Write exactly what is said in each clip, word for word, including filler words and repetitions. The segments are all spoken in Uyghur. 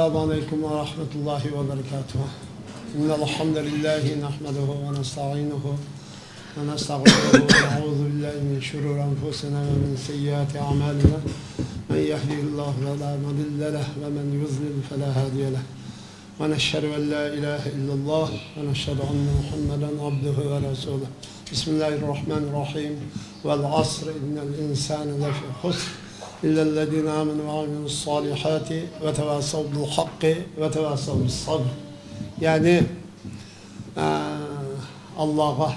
السلام عليكم ورحمة الله وبركاته. إن الحمد لله نحمده ونستعينه ونستغفره ونعوذ بالله من شرور أنفسنا ومن سيئات أعمالنا. من يهده الله فلا مضل له ومن يضلل فلا هادي له. ونشهد أن لا إله إلا الله ونشهد أن محمدا عبده ورسوله. بسم الله الرحمن الرحيم. والعصر إن الإنسان لفي خسر إلا الذين آمنوا وعملوا الصالحات وتواصوا بالحق وتواصوا بالصبر. يەنى، ئە، ئاللاغا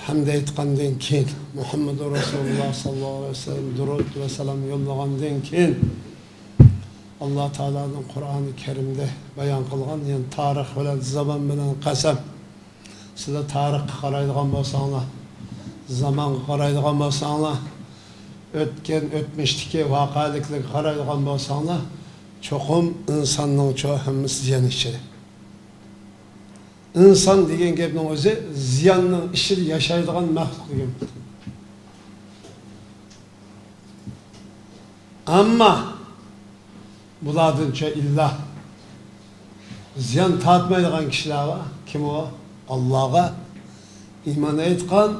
ھەمد ئېيتقاندىن كېيىن، مۇھەممەدۇر رەسۇلۇللاھ ساللاللاھۇ ئەلەيھى ۋەسەللەم دۇرۇت ۋە سالام يوللىغاندىن كېيىن، ئاللاھ تائالانىڭ قۇرئانى كەرىمدە بايان قىلغان، يەنى تارىخ بىلەن، زامان بىلەن قەسەم، سىلەر تارىخقا قارايدىغان بولساڭلار، زامانغا قارايدىغان بولساڭلار، ئۆتكەن، ئۆتمۈشتىكى ۋەقەلىكلەرگە قارايدىغان بولساڭلار، چوقۇم ئىنساننىڭچۇ ھەممىسى زىيان ئىچىدە. ئىنسان دېگەن گەپنىڭ ئۆزى زىياننىڭ ئىچىدە ياشايدىغان مەخلۇق دېگەن. ئەمما بۇلاردىنچۇ ئىللا زىيان تارتمايدىغان كىشىلەر بار. كىم ئۇ؟ ئاللاغا ئىمان ئېيتقان،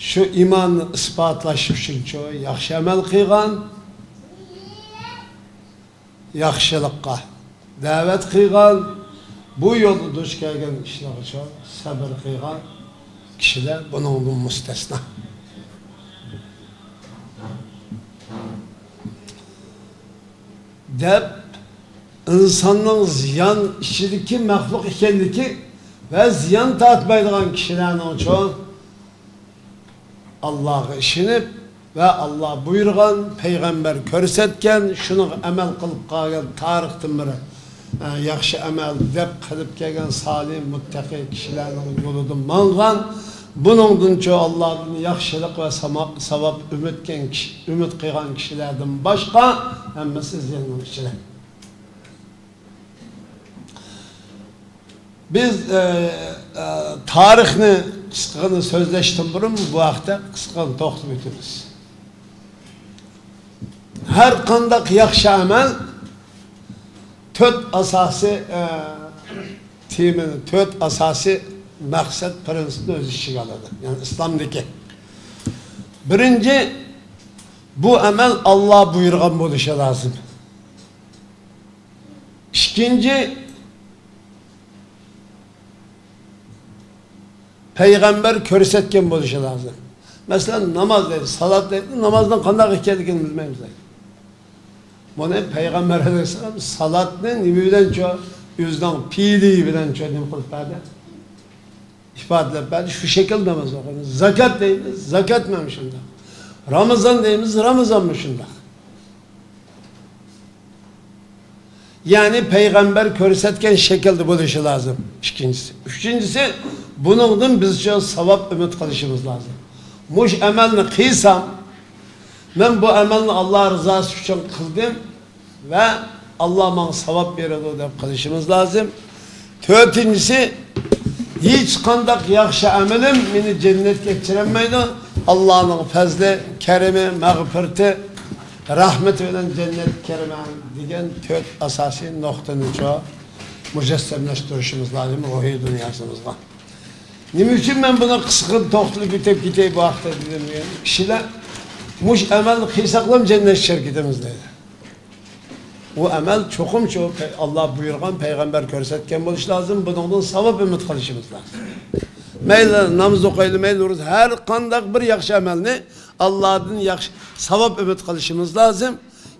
شۇ ئىماننى ئىسپاتلاش ئۈچۈنچۇ ياخشى ئەمەل قىلغان، ياخشىلىققا دەۋەت قىلغان، بۇ يولدا دۇچ كەلگەن ئىشلارغىچۇ سەبرى قىلغان كىشىلەر بۇنىڭدىن مۇستەسنا. دەپ، ئىنساننىڭ زىيان ئىچىدىكى مەخلۇق ئىكەنلىكى ۋە زىيان تارتمايدىغان كىشىلەرنىڭچۇ ئاللاغا ئىشىنىپ ۋە ئاللا بۇيرۇغان، پەيغەمبەر كۆرسەتكەن، شۇنىڭغا ئەمەل قىلىپ قالغان، تارىختىن بېرى، ئە، ياخشى ئەمەل دەپ قىلىپ كەلگەن سالىھ، مۇتتەقى كىشىلەرنىڭ يولىدا ماڭغان، بۇنىڭدىنچۇ ئاللادىن ياخشىلىق ۋە ساما-، ساۋاب ئۈمىدكەن كىشى، ئۈمىد قىلغان كىشىلەردىن باشقا ھەممىسى زىياننىڭ ئىچىدە. بىز، ئە، ئە، تارىخنى قىسقىغىنە سۆزلەشتىن بۇرۇن بۇ ھەقتە قىسقىغىنە توختىلىپ ئۆتىمىز. ھەر قانداق ياخشى ئەمەل تۆت ئاساسىي، ئە، تېمىنى، تۆت ئاساسىي مەقسەت پىرىنسىپنى ئۆز ئىچىگە ئالىدۇ. يەنى ئىسلامدىكى. بىرىنچى، بۇ ئەمەل ئاللا بۇيرۇغان بولۇشى لازىم. ئىككىنچى، پەيغەمبەر كۆرسەتكەن بولۇشى لازىم. مەسىلەن، ناماز دەيدۇ، سالات دەيدۇ، نامازنىڭ قانداق ئىكەنلىكىنى بىلمەيمىز. بۇنى پەيغەمبەر ئەلەيھىسسالام سالاتنى نېمە بىلەنچۇ، ئۆزىنىڭ پېئىلى بىلەنچۇ نېمە قىلىپ بەردى؟ ئىپادىلەپ بەردى. شۇ شەكىلدە ناماز ئوقۇيمىز. زاكات دەيمىز، زاكات مانا شۇنداق. رامىزان دەيمىز، رامىزانمۇ شۇنداق. يەنى پەيغەمبەر كۆرسەتكەن شەكىلدە بولۇشى لازىم، ئىككىنچىسى. ئۈچىنچىسى، بۇنىڭدىن بىزچە ساۋاب ئۈمىد قىلىشىمىز لازىم. مۇشۇ ئەمەلنى قىلسام، مەن بۇ ئەمەلنى ئاللا رىزاسى ئۈچۈن قىلدىم ۋە ئاللا ماڭا ساۋاب بېرىدۇ دەپ قىلىشىمىز لازىم. تۆتىنچىسى، ھېچقانداق ياخشى ئەمىلىم مېنى جەننەتكە يەتكۈزەلمەيدۇ. ئاللانىڭ پەزلى، كەرىمى، مەغپىرىتى، رەھمىتى بىلەن جەننەتكە كىرىمەن دېگەن تۆت ئاساسىي نۇقتىنىچۇ مۇجەسسەملەشتۈرۈشىمىز لازىم روھىي دۇنياسىمىزغا. نېمە ئۈچۈن مەن بۇنى قىسقا توختىلىپ ئۆتۈپ كېتەي بۇ ھەقتە دېدىم، كىشىلەر مۇشۇ ئەمەلنى قىلساقلام جەننەتكە چىقىپ كېتىمىز دەيدۇ. بۇ ئەمەل چوقۇم شۇ پەي-، ئاللا بۇيرۇغان، پەيغەمبەر كۆرسەتكەن بولۇشى لازىم، بۇنىڭدىن ساۋاب ئۈمىد قىلىشىمىز لازىم. مەيلى ناماز ئوقۇيلى، مەيلى روزا، ھەر قانداق بىر ياخشى ئەمەلنى ئاللادىن ياخشى ساۋاب ئۈمىد قىلىشىمىز لازىم.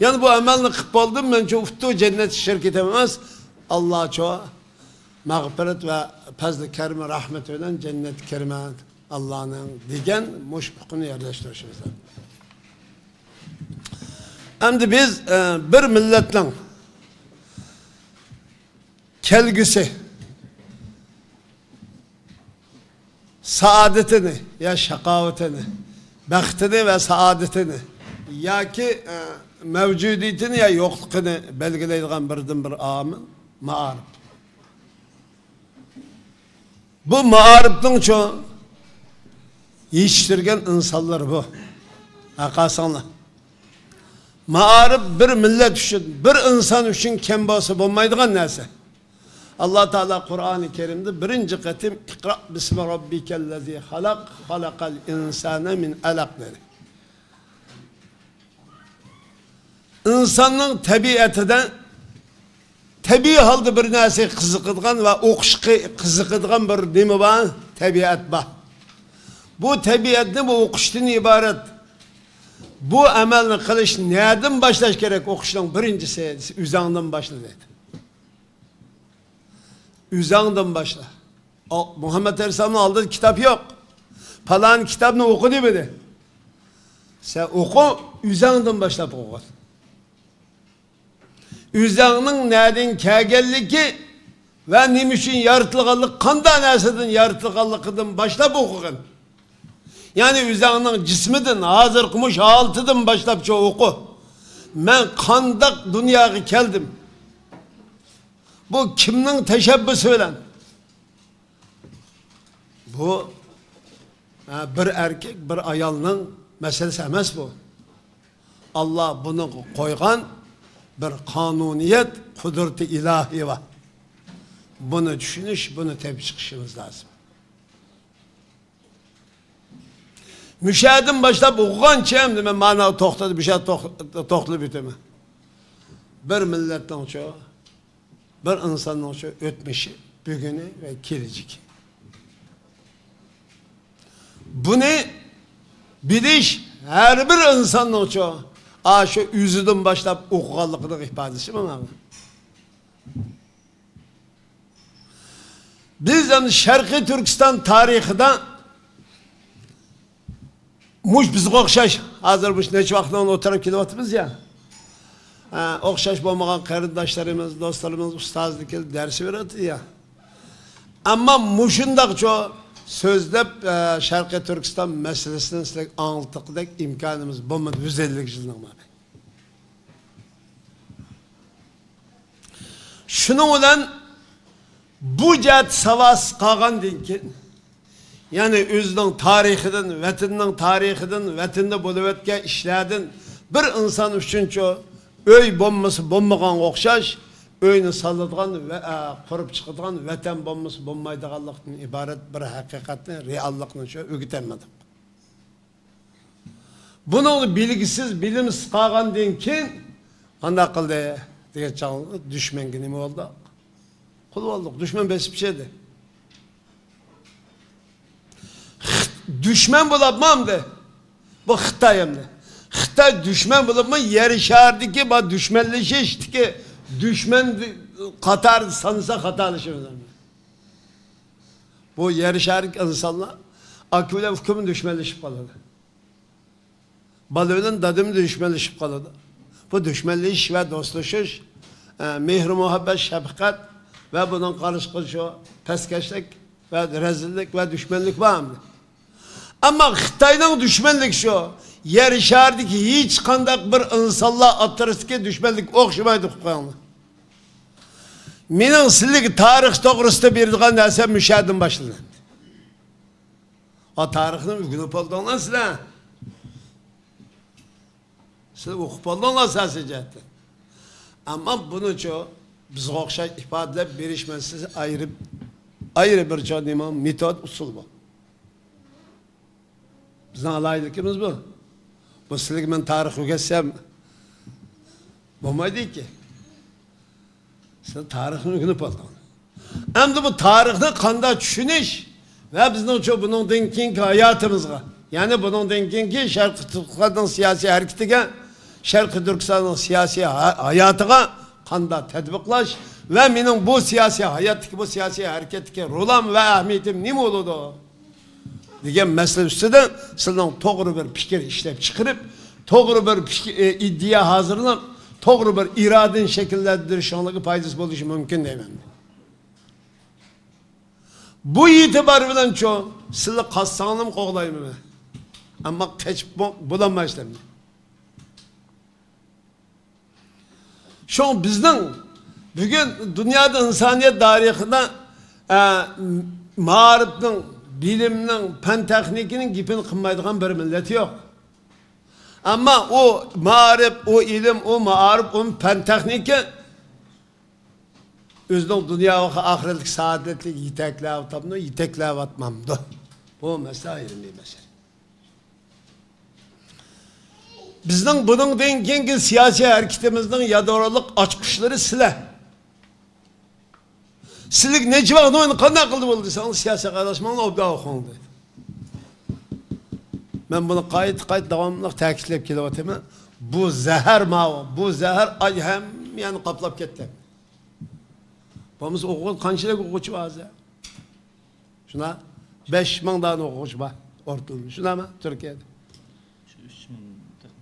يەنى بۇ ئەمەلنى قىلىپ بولدۇم، مەن شۇ ئۇتتۇ جەننەتكە چىقىپ كېتەم ئەمەس، ئاللا شۇ مەغپىرەت ۋە پەزلى كەرىمى رەھمىتى بىلەن جەننەتكە كىرىمەن ئاللانىڭ دېگەن مۇشۇ ئۇقۇمنى يەرلەشتۈرۈشىمىز لازىم. ئەمدى بىز، ئە، بىر مىللەتنىڭ كەلگۈسى، سائادىتىنى يا شاقاۋىتىنى، بەختىنى ۋە سائادىتىنى ياكى، ئە، مەۋجۇدىيىتىنى يا يوقلۇقىنى بەلگىلەيدىغان بىردىنبىر ئامىل مائارىپ. بۇ مائارىپنىڭچۇ يېتىشتۈرگەن ئىنسانلىرى بۇ. ھە، قارىساڭلار. مائارىپ بىر مىللەت ئۈچۈن، بىر ئىنسان ئۈچۈن كەم بولسا بولمايدىغان نەرسە. ئاللا تائالا قۇرئانى كەرىمدە بىرىنچى قېتىم «ئىقرا بىسمى رەببىكەللەزى خەلەق، خەلەقەل ئىنسانە مىن ئەلەق» دېدى. ئىنساننىڭ تەبىئەتىدە تەبىئىي ھالدا بىر نەرسىگە قىزىقىدىغان ۋە ئوقۇشقا قىزىقىدىغان بىر نېمە بار؟ تەبىئەت بار. بۇ تەبىئەتنى بۇ ئوقۇشتىن ئىبارەت. بۇ ئەمەلنى قىلىش نەدىن باشلاش كېرەك؟ ئوقۇشنىڭ بىرىنچىسى دېسە، ئۆزۈڭدىن باشلا دەيدۇ. ئۆزۈڭدىن باشلا. ئا، مۇھەممەد ئەلەيھىسسالامنىڭ ئالدىدا كىتاب يوق. پالان كىتابنى ئوقۇ دېمىدى. سەن ئوقۇ، ئۆزۈڭدىن باشلاپ ئوقۇغىن. ئۆزۈڭنىڭ نەدىن كەلگەنلىكى ۋە نېمە ئۈچۈن يارىتىلغانلىقى، قانداق نەرسىدىن يارىتىلغانلىقىدىن باشلاپ ئوقۇغىن. يەنى ئۆزۈڭنىڭ جىسمىدىن، ھازىرقى مۇشۇ ھالىتىدىن باشلاپچە ئوقۇ. مەن قانداق دۇنياغا كەلدىم؟ بۇ كىمنىڭ تەشەببۇسى بىلەن؟ بۇ، ھە، بىر ئەركەك، بىر ئايالنىڭ مەسىلىسى ئەمەس بۇ. ئاللا بۇنى قويغان بىر قانۇنىيەت، قۇدرىتى ئىلاھىي بار. بۇنى چۈشىنىش، بۇنى تېپىپ چىقىشىمىز لازىم. مۇشەدىن باشلاپ ئوقۇغانچە ئەمدى مەن مانا توختىدىم، مۇشە توخ-، توختىلىپ ئۆتىمەن. بىر مىللەتنىڭچۇ، بىر ئىنساننىڭچۇ ئۆتمۈشى، بۈگۈنى ۋە كېلىچىكى. بۇنى بىلىش ھەر بىر ئىنساننىڭچۇ ئاشۇ ئۆزىدىن باشلاپ ئوقۇغانلىقىنىڭ ئىپادىسى مانا. بىز ئەمدى شەرقىي تۈركىستان تارىخىدا مۇش بىزگە ئوخشاش، ھازىر مۇش نەچچە ۋاقىتتىن ئولتۇرۇپ كېلىۋاتىمىز يا. ھە، ئوخشاش بولمىغان قېرىنداشلىرىمىز، دوستلىرىمىز، ئۇستازلار كېلىپ دەرس بېرىۋاتىدۇ يا. ئەمما مۇشۇنداقچۇ سۆزلەپ، ھە، شەرقىي تۈركىستان مەسىلىسىنى سىلەرگە ئاڭلىتىدىغۇدەك ئىمكانىمىز بولمىدى يۈز ئەللىك يىلنىڭ مابەينى. شۇنىڭ بىلەن بۇ جەھەت ساۋاتسىز قالغاندىن كېيىن، يەنى ئۆزىنىڭ تارىخىدىن، ۋەتىنىنىڭ تارىخىدىن، ۋەتىنىدە بولۇۋەتكەن ئىشلاردىن بىر ئىنسان ئۈچۈنچۇ ئۆي بولمىسا بولمىغانغا ئوخشاش، ئۆينى سالىدىغان ۋە، ئە، قۇرۇپ چىقىدىغان ۋەتەن بولمىسا بولمايدىغانلىقتىن ئىبارەت بىر ھەقىقەتنى، رېئاللىقنى شۇ ئۆگىتەلمىدۇق. بۇنىڭ بىلگۈسىز، بىلىمسىز قالغاندىن كېيىن قانداق قىلدى دېگەن چاغدا دۈشمەنگە نېمە بولدى؟ قۇل بولدۇق، دۈشمەن بېسىپ چىقتى. خىت-، دۈشمەن بولۇپمۇ ئەمدى؟ بۇ خىتاي ئەمدى. خىتاي دۈشمەن بولۇپمۇ يەر شارىدىكى بار دۈشمەنلىشىشتىكى دۈشمەن قاتارىدا سانىسا خاتالىشىمىز ئەمدى. بۇ يەر شارىدىكى ئىنسانلار ئاكا بىلەن ئۇكىمۇ دۈشمەنلىشىپ قالىدۇ. بالا بىلەن دادىمۇ دۈشمەنلىشىپ قالىدۇ. بۇ دۈشمەنلىشىش ۋە دوستلىشىش، ئە، مېھرى-مۇھەببەت، شەپقەت ۋە بۇنىڭغا قارشى شۇ پەسكەشلىك ۋە رەزىللىك ۋە دۈشمەنلىك بار ئەمدى. ئەمما خىتاينىڭ دۈشمەنلىكى شۇ، يەر شارىدىكى ھېچقانداق بىر ئىنسانلار ئوتتۇرىسىدىكى دۈشمەنلىك ئوخشىمايدۇ، ئۇقۇپ قويۇڭلار. مېنىڭ سىلەرگە تارىخ توغرىسىدا بېرىدىغان نەرسەم مۇشەدىن باشلىنىدۇ. ئا، تارىخنى ئۆگىنىپ بولدۇڭلار سىلەر. سىلەر ئوقۇپ بولدۇڭلار سىياسىي جەھەتتىن. ئەمما بۇنىچۇ بىزگە ئوخشاش ئىپادىلەپ بېرىش مەسىلىسى ئايرى، ئايرى بىر چوڭ نېمە، مېتود، ئۇسۇل بۇ. بىزنىڭ ئالاھىدىلىكىمىز بۇ. بۇ سىلەرگە مەن تارىخ ئۆگەتسەم بولمايدىكى. سىلەر تارىخنى ئۆگىنىپ بولدۇڭ. ئەمدى بۇ تارىخنى قانداق چۈشىنىش ۋە بىزنىڭچۇ بۇنىڭدىن كېيىنكى ھاياتىمىزغا، يەنى بۇنىڭدىن كېيىنكى شەرقىي تۈركىستاننىڭ سىياسىي ھەرىكىتىگە، شەرقىي تۈركىستاننىڭ سىياسىي ھا-، ھاياتىغا قانداق تەتبىقلاش ۋە مېنىڭ بۇ سىياسىي ھاياتتىكى، بۇ سىياسىي ھەرىكەتتىكى رولۇم ۋە ئەھمىيىتىم نېمە بولىدۇ؟ دېگەن مەسىلە ئۈستىدە سىلەرنىڭ توغرا بىر پىكىر ئىشلەپ چىقىرىپ، توغرا بىر پىك-، ئى، ئىدىيە ھازىرلاپ، توغرا بىر ئىرادىنى شەكىللەندۈرۈشۈڭلارغا پايدىسى بولۇشى مۇمكىن دەيمەن. بۇ ئېتىبار بىلەنچۇ سىلەر قاچساڭلارمۇ قوغلايمەن مەن. ئەمما قېچىپ بو-، بولالمايسىلەر. شۇڭا بىزنىڭ بۈگۈن دۇنيادا ئىنسانىيەت تارىخىدا، ئە، مائارىپنىڭ، بىلىمنىڭ، پەن تېخنىكىنىڭ گېپىنى قىلمايدىغان بىر مىللەت يوق. ئەمما ئۇ مائارىپ، ئۇ ئىلىم، ئۇ مائارىپ، ئۇ پەن تېخنىكا ئۆزىنىڭ دۇنيا ۋە ئاخىرەتلىك سائادەتلىكىگە يېتەكلەۋاتامدۇ، يېتەكلەۋاتمامدۇ؟ بۇ مەسىلە ئايرىم بىر مەسىلە. بىزنىڭ بۇنىڭدىن كېيىنكى سىياسىي ھەرىكىتىمىزنىڭ يادرولۇق ئاچقۇچلىرى سىلەر. سىلىگە نەچچە ۋاقىت ئوينى قانداق قىلدى بولدى دېسەڭ، سىياسىي قاراشماڭلار، ئوبدان ئوقۇڭ دەيدۇ. مەن بۇنى قايتا-قايتا داۋاملىق تەكىتلەپ كېلىۋاتىمەن. بۇ زەھەر ماۋۇ، بۇ زەھەر ئاي ھەممە يەرنى قاپلاپ كەتتى. بولمىسا ئوقۇغۇچى قانچىلىك ئوقۇغۇچى بار ھازىر؟ شۇنداق. بەش مىڭ دانە ئوقۇغۇچى بار ئورتىلىما. شۇنداقمۇ تۈركىيەدە؟ شۇ ئۈچ مىڭ دەپ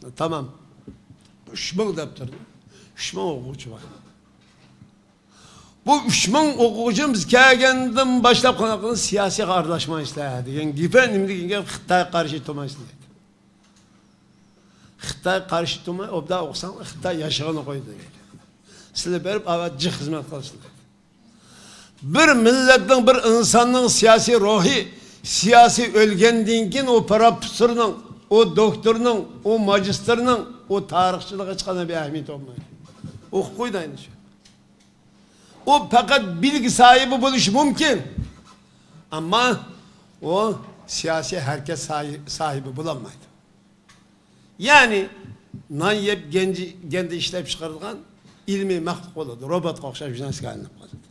نۇقتا. تامام. ئۈچ مىڭ دەپ تۇردى. ئۈچ مىڭ ئوقۇغۇچى بار. بۇ ئۈچ مىڭ ئوقۇغۇچىنى بىز كەلگەندىن باشلاپ قانداق قىلىڭ، سىياسىيغا ئارىلاشمايسىلەر دېگەن گېپى نېمە دېگەن گەپ؟ خىتايغا قارشى تۇرمايسىلەر. خىتايغا قارشى تۇرماي، ئوبدان ئوقۇساڭ، خىتاي ياشىغىنى قويدى دېگەن. سىلەر بېرىپ ئاۋات جىق خىزمەت قىلىسىلەر. بىر مىللەتنىڭ، بىر ئىنساننىڭ سىياسىي روھى، سىياسىي ئۆلگەندىن كېيىن ئۇ پروفېسسورنىڭ، ئۇ دوكتورنىڭ، ئۇ ماگىستىرنىڭ، ئۇ تارىخچىلىق ھېچقانداق بىر ئەھمىيىتى بولمايدۇ. ئوقۇپ قويدى ئەينى شۇ. ئۇ پەقەت بىلگە ساھىبى بولۇشى مۇمكىن. ئەمما ئۇ سىياسىي ھەرىكەت ساھىبى بولالمايدۇ. يەنى نان يەپ گەنجى-، گەندە ئىشلەپ چىقىرىدىغان ئىلمىي مەخلۇق بولىدۇ. روبوتقا ئوخشاش بىر نەرسىگە ئايلىنىپ قالىدۇ.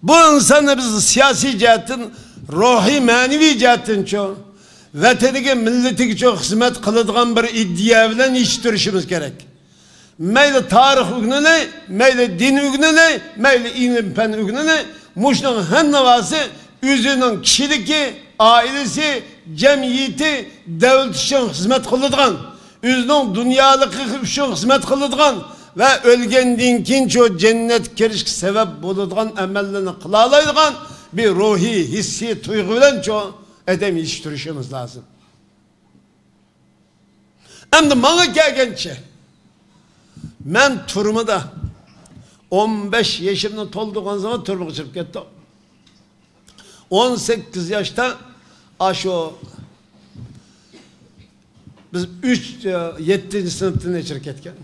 بۇ ئىنساننى بىز سىياسىي جەھەتتىن، روھىي، مەنىۋى جەھەتتىنچۇ، ۋەتىنىگە، مىللىتىگىچۇ خىزمەت قىلىدىغان بىر ئىدىيە بىلەن يېتىشتۈرۈشىمىز كېرەك. مەيلى تارىخ ئۆگىنىلى، مەيلى دىن ئۆگىنىلى، مەيلى ئىلىم-پەن ئۆگىنىلى، مۇشۇنىڭ ھەممىسى ئۆزىنىڭ كىشىلىكى، ئائىلىسى، جەمئىيىتى، دۆلىتى ئۈچۈن خىزمەت قىلىدىغان، ئۆزىنىڭ دۇنيالىقى ئۈچۈن خىزمەت قىلىدىغان ۋە ئۆلگەندىن كېيىنچۇ جەننەتكە كىرىشكە سەۋەب بولىدىغان ئەمەللەرنى قىلالايدىغان بىر روھىي، ھېسسىي تۇيغۇ بىلەنچۇ ئادەم يېتىشتۈرۈشىمىز لازىم. ئەمدى ماڭا كەلگەنچە، مەن تۈرمىدە ئون بەش يېشىمنى تولدۇرغان زامان تۈرمىگە چىقىپ كەتتۇق. ئون سەككىز ياشتا ئاشۇ بىز ئۈچ، يەتتىنچى سىنىپتىن ئېچىرىپ كەتكەن.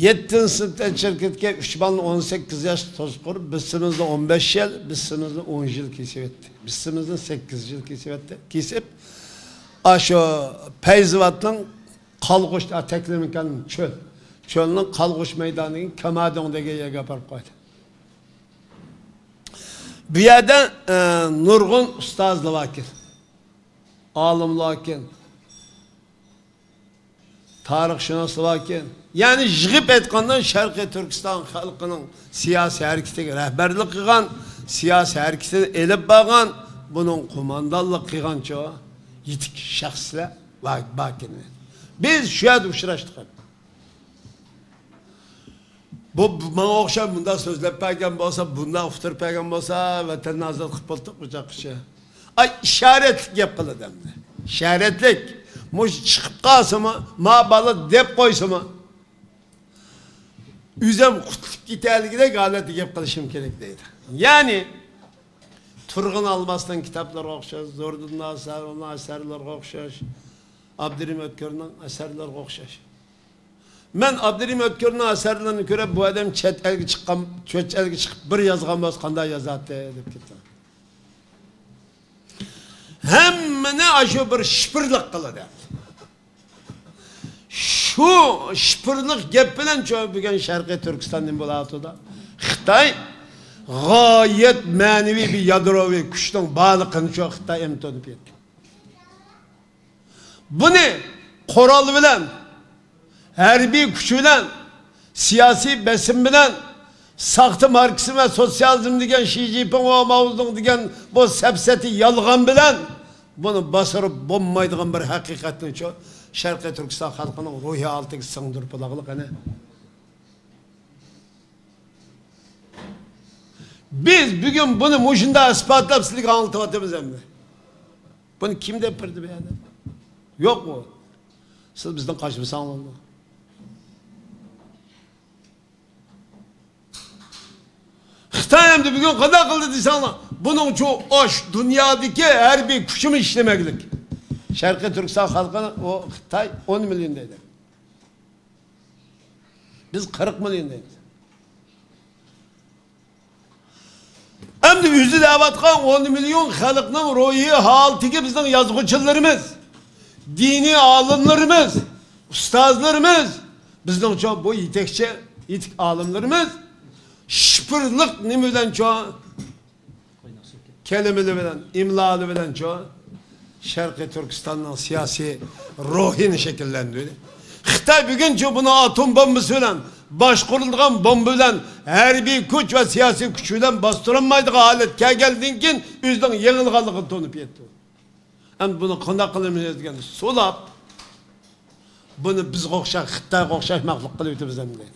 يەتتىنچى سىنىپتىن چىقىپ كەتكەن ئۈچ بالىنى ئون سەككىز ياشتا توسقۇرۇپ، بىرسىمىزنى ئون بەش يىل، بىرسىمىزنى ئون يىل كېسىۋەتتى. بىرسىمىزنى سەككىز يىل كېسىۋەتتى. كېسىپ، ئاشۇ پەيزىۋاتنىڭ قالغۇش، تەكلىماكان چۆل. چۆلنىڭ قالغۇش مەيدانىدىكى كامادۇڭ دېگەن يەرگە ئاپىرىپ قويدى. بۇ يەردە، ئە، نۇرغۇن ئۇستازلار باركەن. ئالىملار باركەن. تارىخشۇناسلار باركەن. يەنى يىغىپ ئېيتقاندا، شەرقىي تۈركىستان خەلقىنىڭ سىياسىي ھەرىكىتىگە رەھبەرلىك قىلغان، سىياسىي ھەرىكىتىنى ئېلىپ بارغان، بۇنىڭ قوماندانلىق قىلغانچۇ يېتىك شەخسلەر بار، باركەن. بىز شۇ يەردە ئۇچراشتۇق. بۇ، بۇ ماڭا ئوخشاپ مۇنداق سۆزلەپ بەرگەن بولسا، بۇنداق ئۇتتۇرۇپ بەرگەن بولسا، ۋەتەننى ئازاد قىلىپ بولدۇق بۇ چاغقىچە. ئاي، ئىشارەتلىك گەپ قىلىدۇ ئەمدى. ئىشارەتلىك. مۇشۇ چىقىپ قالسىمۇ، ما بالا دەپ قويسىمۇ، ئۆزۈم قۇتۇلۇپ كېتەلىگۈدەك ھالەتتە گەپ قىلىشىم كېرەك دەيدۇ. يەنى، تۇرغۇن ئالماسنىڭ كىتابلىرىغا ئوخشاش، زوردۇن ناسىرنىڭ ئەسەرلىرىگە ئوخشاش، ئابدۇرېھىم ئۆتكۈرنىڭ ئەسەرلىرىگە ئوخشاش. مەن ئابدۇرېھىم ئۆتكۈرنىڭ ئەسەرلىرىنى كۆرۈپ، بۇ ئادەم چەت ئەلگە چىققان، چەت ئەلگە چىقىپ بىر يازغان بولسا قانداق يازاتتى دەپ كېتىمەن. ھەممىنى ئاشۇ بىر شىپىرلىق قىلىدۇ. شۇ شىپىرلىق گەپ بىلەن چۆ-، بۈگۈن شەرقىي تۈركىستان نېمە بولۇۋاتىدۇ؟ خىتاي غايەت مەنىۋى بىر يادروۋى كۈچنىڭ بارلىقىنى چۆ-، خىتاي ئېمتونۇپ يەتكەن. بۇنى قورال بىلەن، ھەربىي كۈچ بىلەن، سىياسىي بېسىم بىلەن، ساختا ماركسىزم ۋە سوتسىيالىزم دېگەن شى جىنپىڭ ۋە ماۋزېدۇڭ دېگەن بۇ سەپسەتە يالغان بىلەن بۇنى باستۇرۇپ بولمايدىغان بىر ھەقىقەتنى شۇ شەرقىي تۈركىستان خەلقىنىڭ روھىي ھالىتىگە سىڭدۈرۈپ بولاغلىق ئەنە. بىز بۈگۈن بۇنى مۇشۇنداق ئىسپاتلاپ سىلەرگە ئاڭلىتىۋاتىمىز ئەمدى. بۇنى كىم دەپ بەردى بۇ يەردە؟ يوق ئۇ. سىز بىزدىن قاچمىساڭلارمۇ. خىتاي ئەمدى بۈگۈن قانداق قىلدى دېسەڭلار، بۇنىڭچۇ ئاش دۇنيادىكى ھەربىي كۈچىمۇ ئىشلىمەكلىك. شەرقىي تۈركىستان خەلقىنى ئۇ خىتاي ئون مىليون دەيدۇ. بىز قىرىق مىليون دەيمىز. ئەمدى ئۆزى دەۋاتقان ئون مىليون خەلقنىڭ روھىي ھالىتىگە بىزنىڭ يازغۇچىلىرىمىز، دىنىي ئالىملىرىمىز، ئۇستازلىرىمىز، بىزنىڭچۇ بۇ يېتەكچى، يېتىك ئالىملىرىمىز شىفىرلىق نېمە بىلەنچۇ؟ كەلىمىلىرى بىلەن، ئىملالىرى بىلەنچۇ، شەرقىي تۈركىستاننىڭ سىياسىي روھىنى شەكىللەندۈردى. خىتاي بۈگۈنچۇ بۇنى ئاتوم بومبىسى بىلەن، باشقۇرۇلىدىغان بومبا بىلەن، ھەربىي كۈچ ۋە سىياسىي كۈچ بىلەن باستۇرالمايدىغان ھالەتكە كەلگەندىن كېيىن، ئۆزىنىڭ يېڭىلغانلىقىنى تونۇپ يەتتى. ئەمدى بۇنى قانداق قىلىمىز دېگەندە، سولاپ، بۇنى بىزگە ئوخشاش، خىتايغا ئوخشاشماقلىق قىلىۋېتىمىز ئەمدى.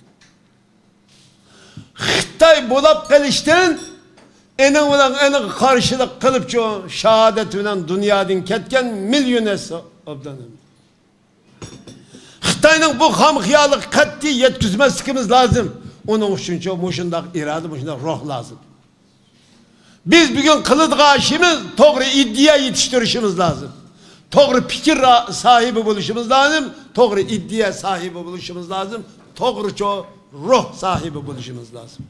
خىتاي بولاپ قېلىشتىن ئېنىڭ بىلەن ئېنىق قارشىلىق قىلىپچۇ، شاھادەت بىلەن دۇنيادىن كەتكەن مىليونېر ئوبدان. خىتاينىڭ بۇ خام خىيالىغا قەتئىي يەتكۈزمەسلىكىمىز لازىم. ئۇنىڭ ئۈچۈنچۇ مۇشۇنداق ئىرادە، مۇشۇنداق روھ لازىم. بىز بۈگۈن قىلىدىغان ئىشىمىز توغرا ئىدىيە يېتىشتۈرۈشىمىز لازىم. توغرا پىكىر را-، ساھىبى بولۇشىمىز لازىم. توغرا ئىدىيە ساھىبى بولۇشىمىز لازىم. توغرىچۇ روھ ساھىبى بولۇشىمىز لازىم.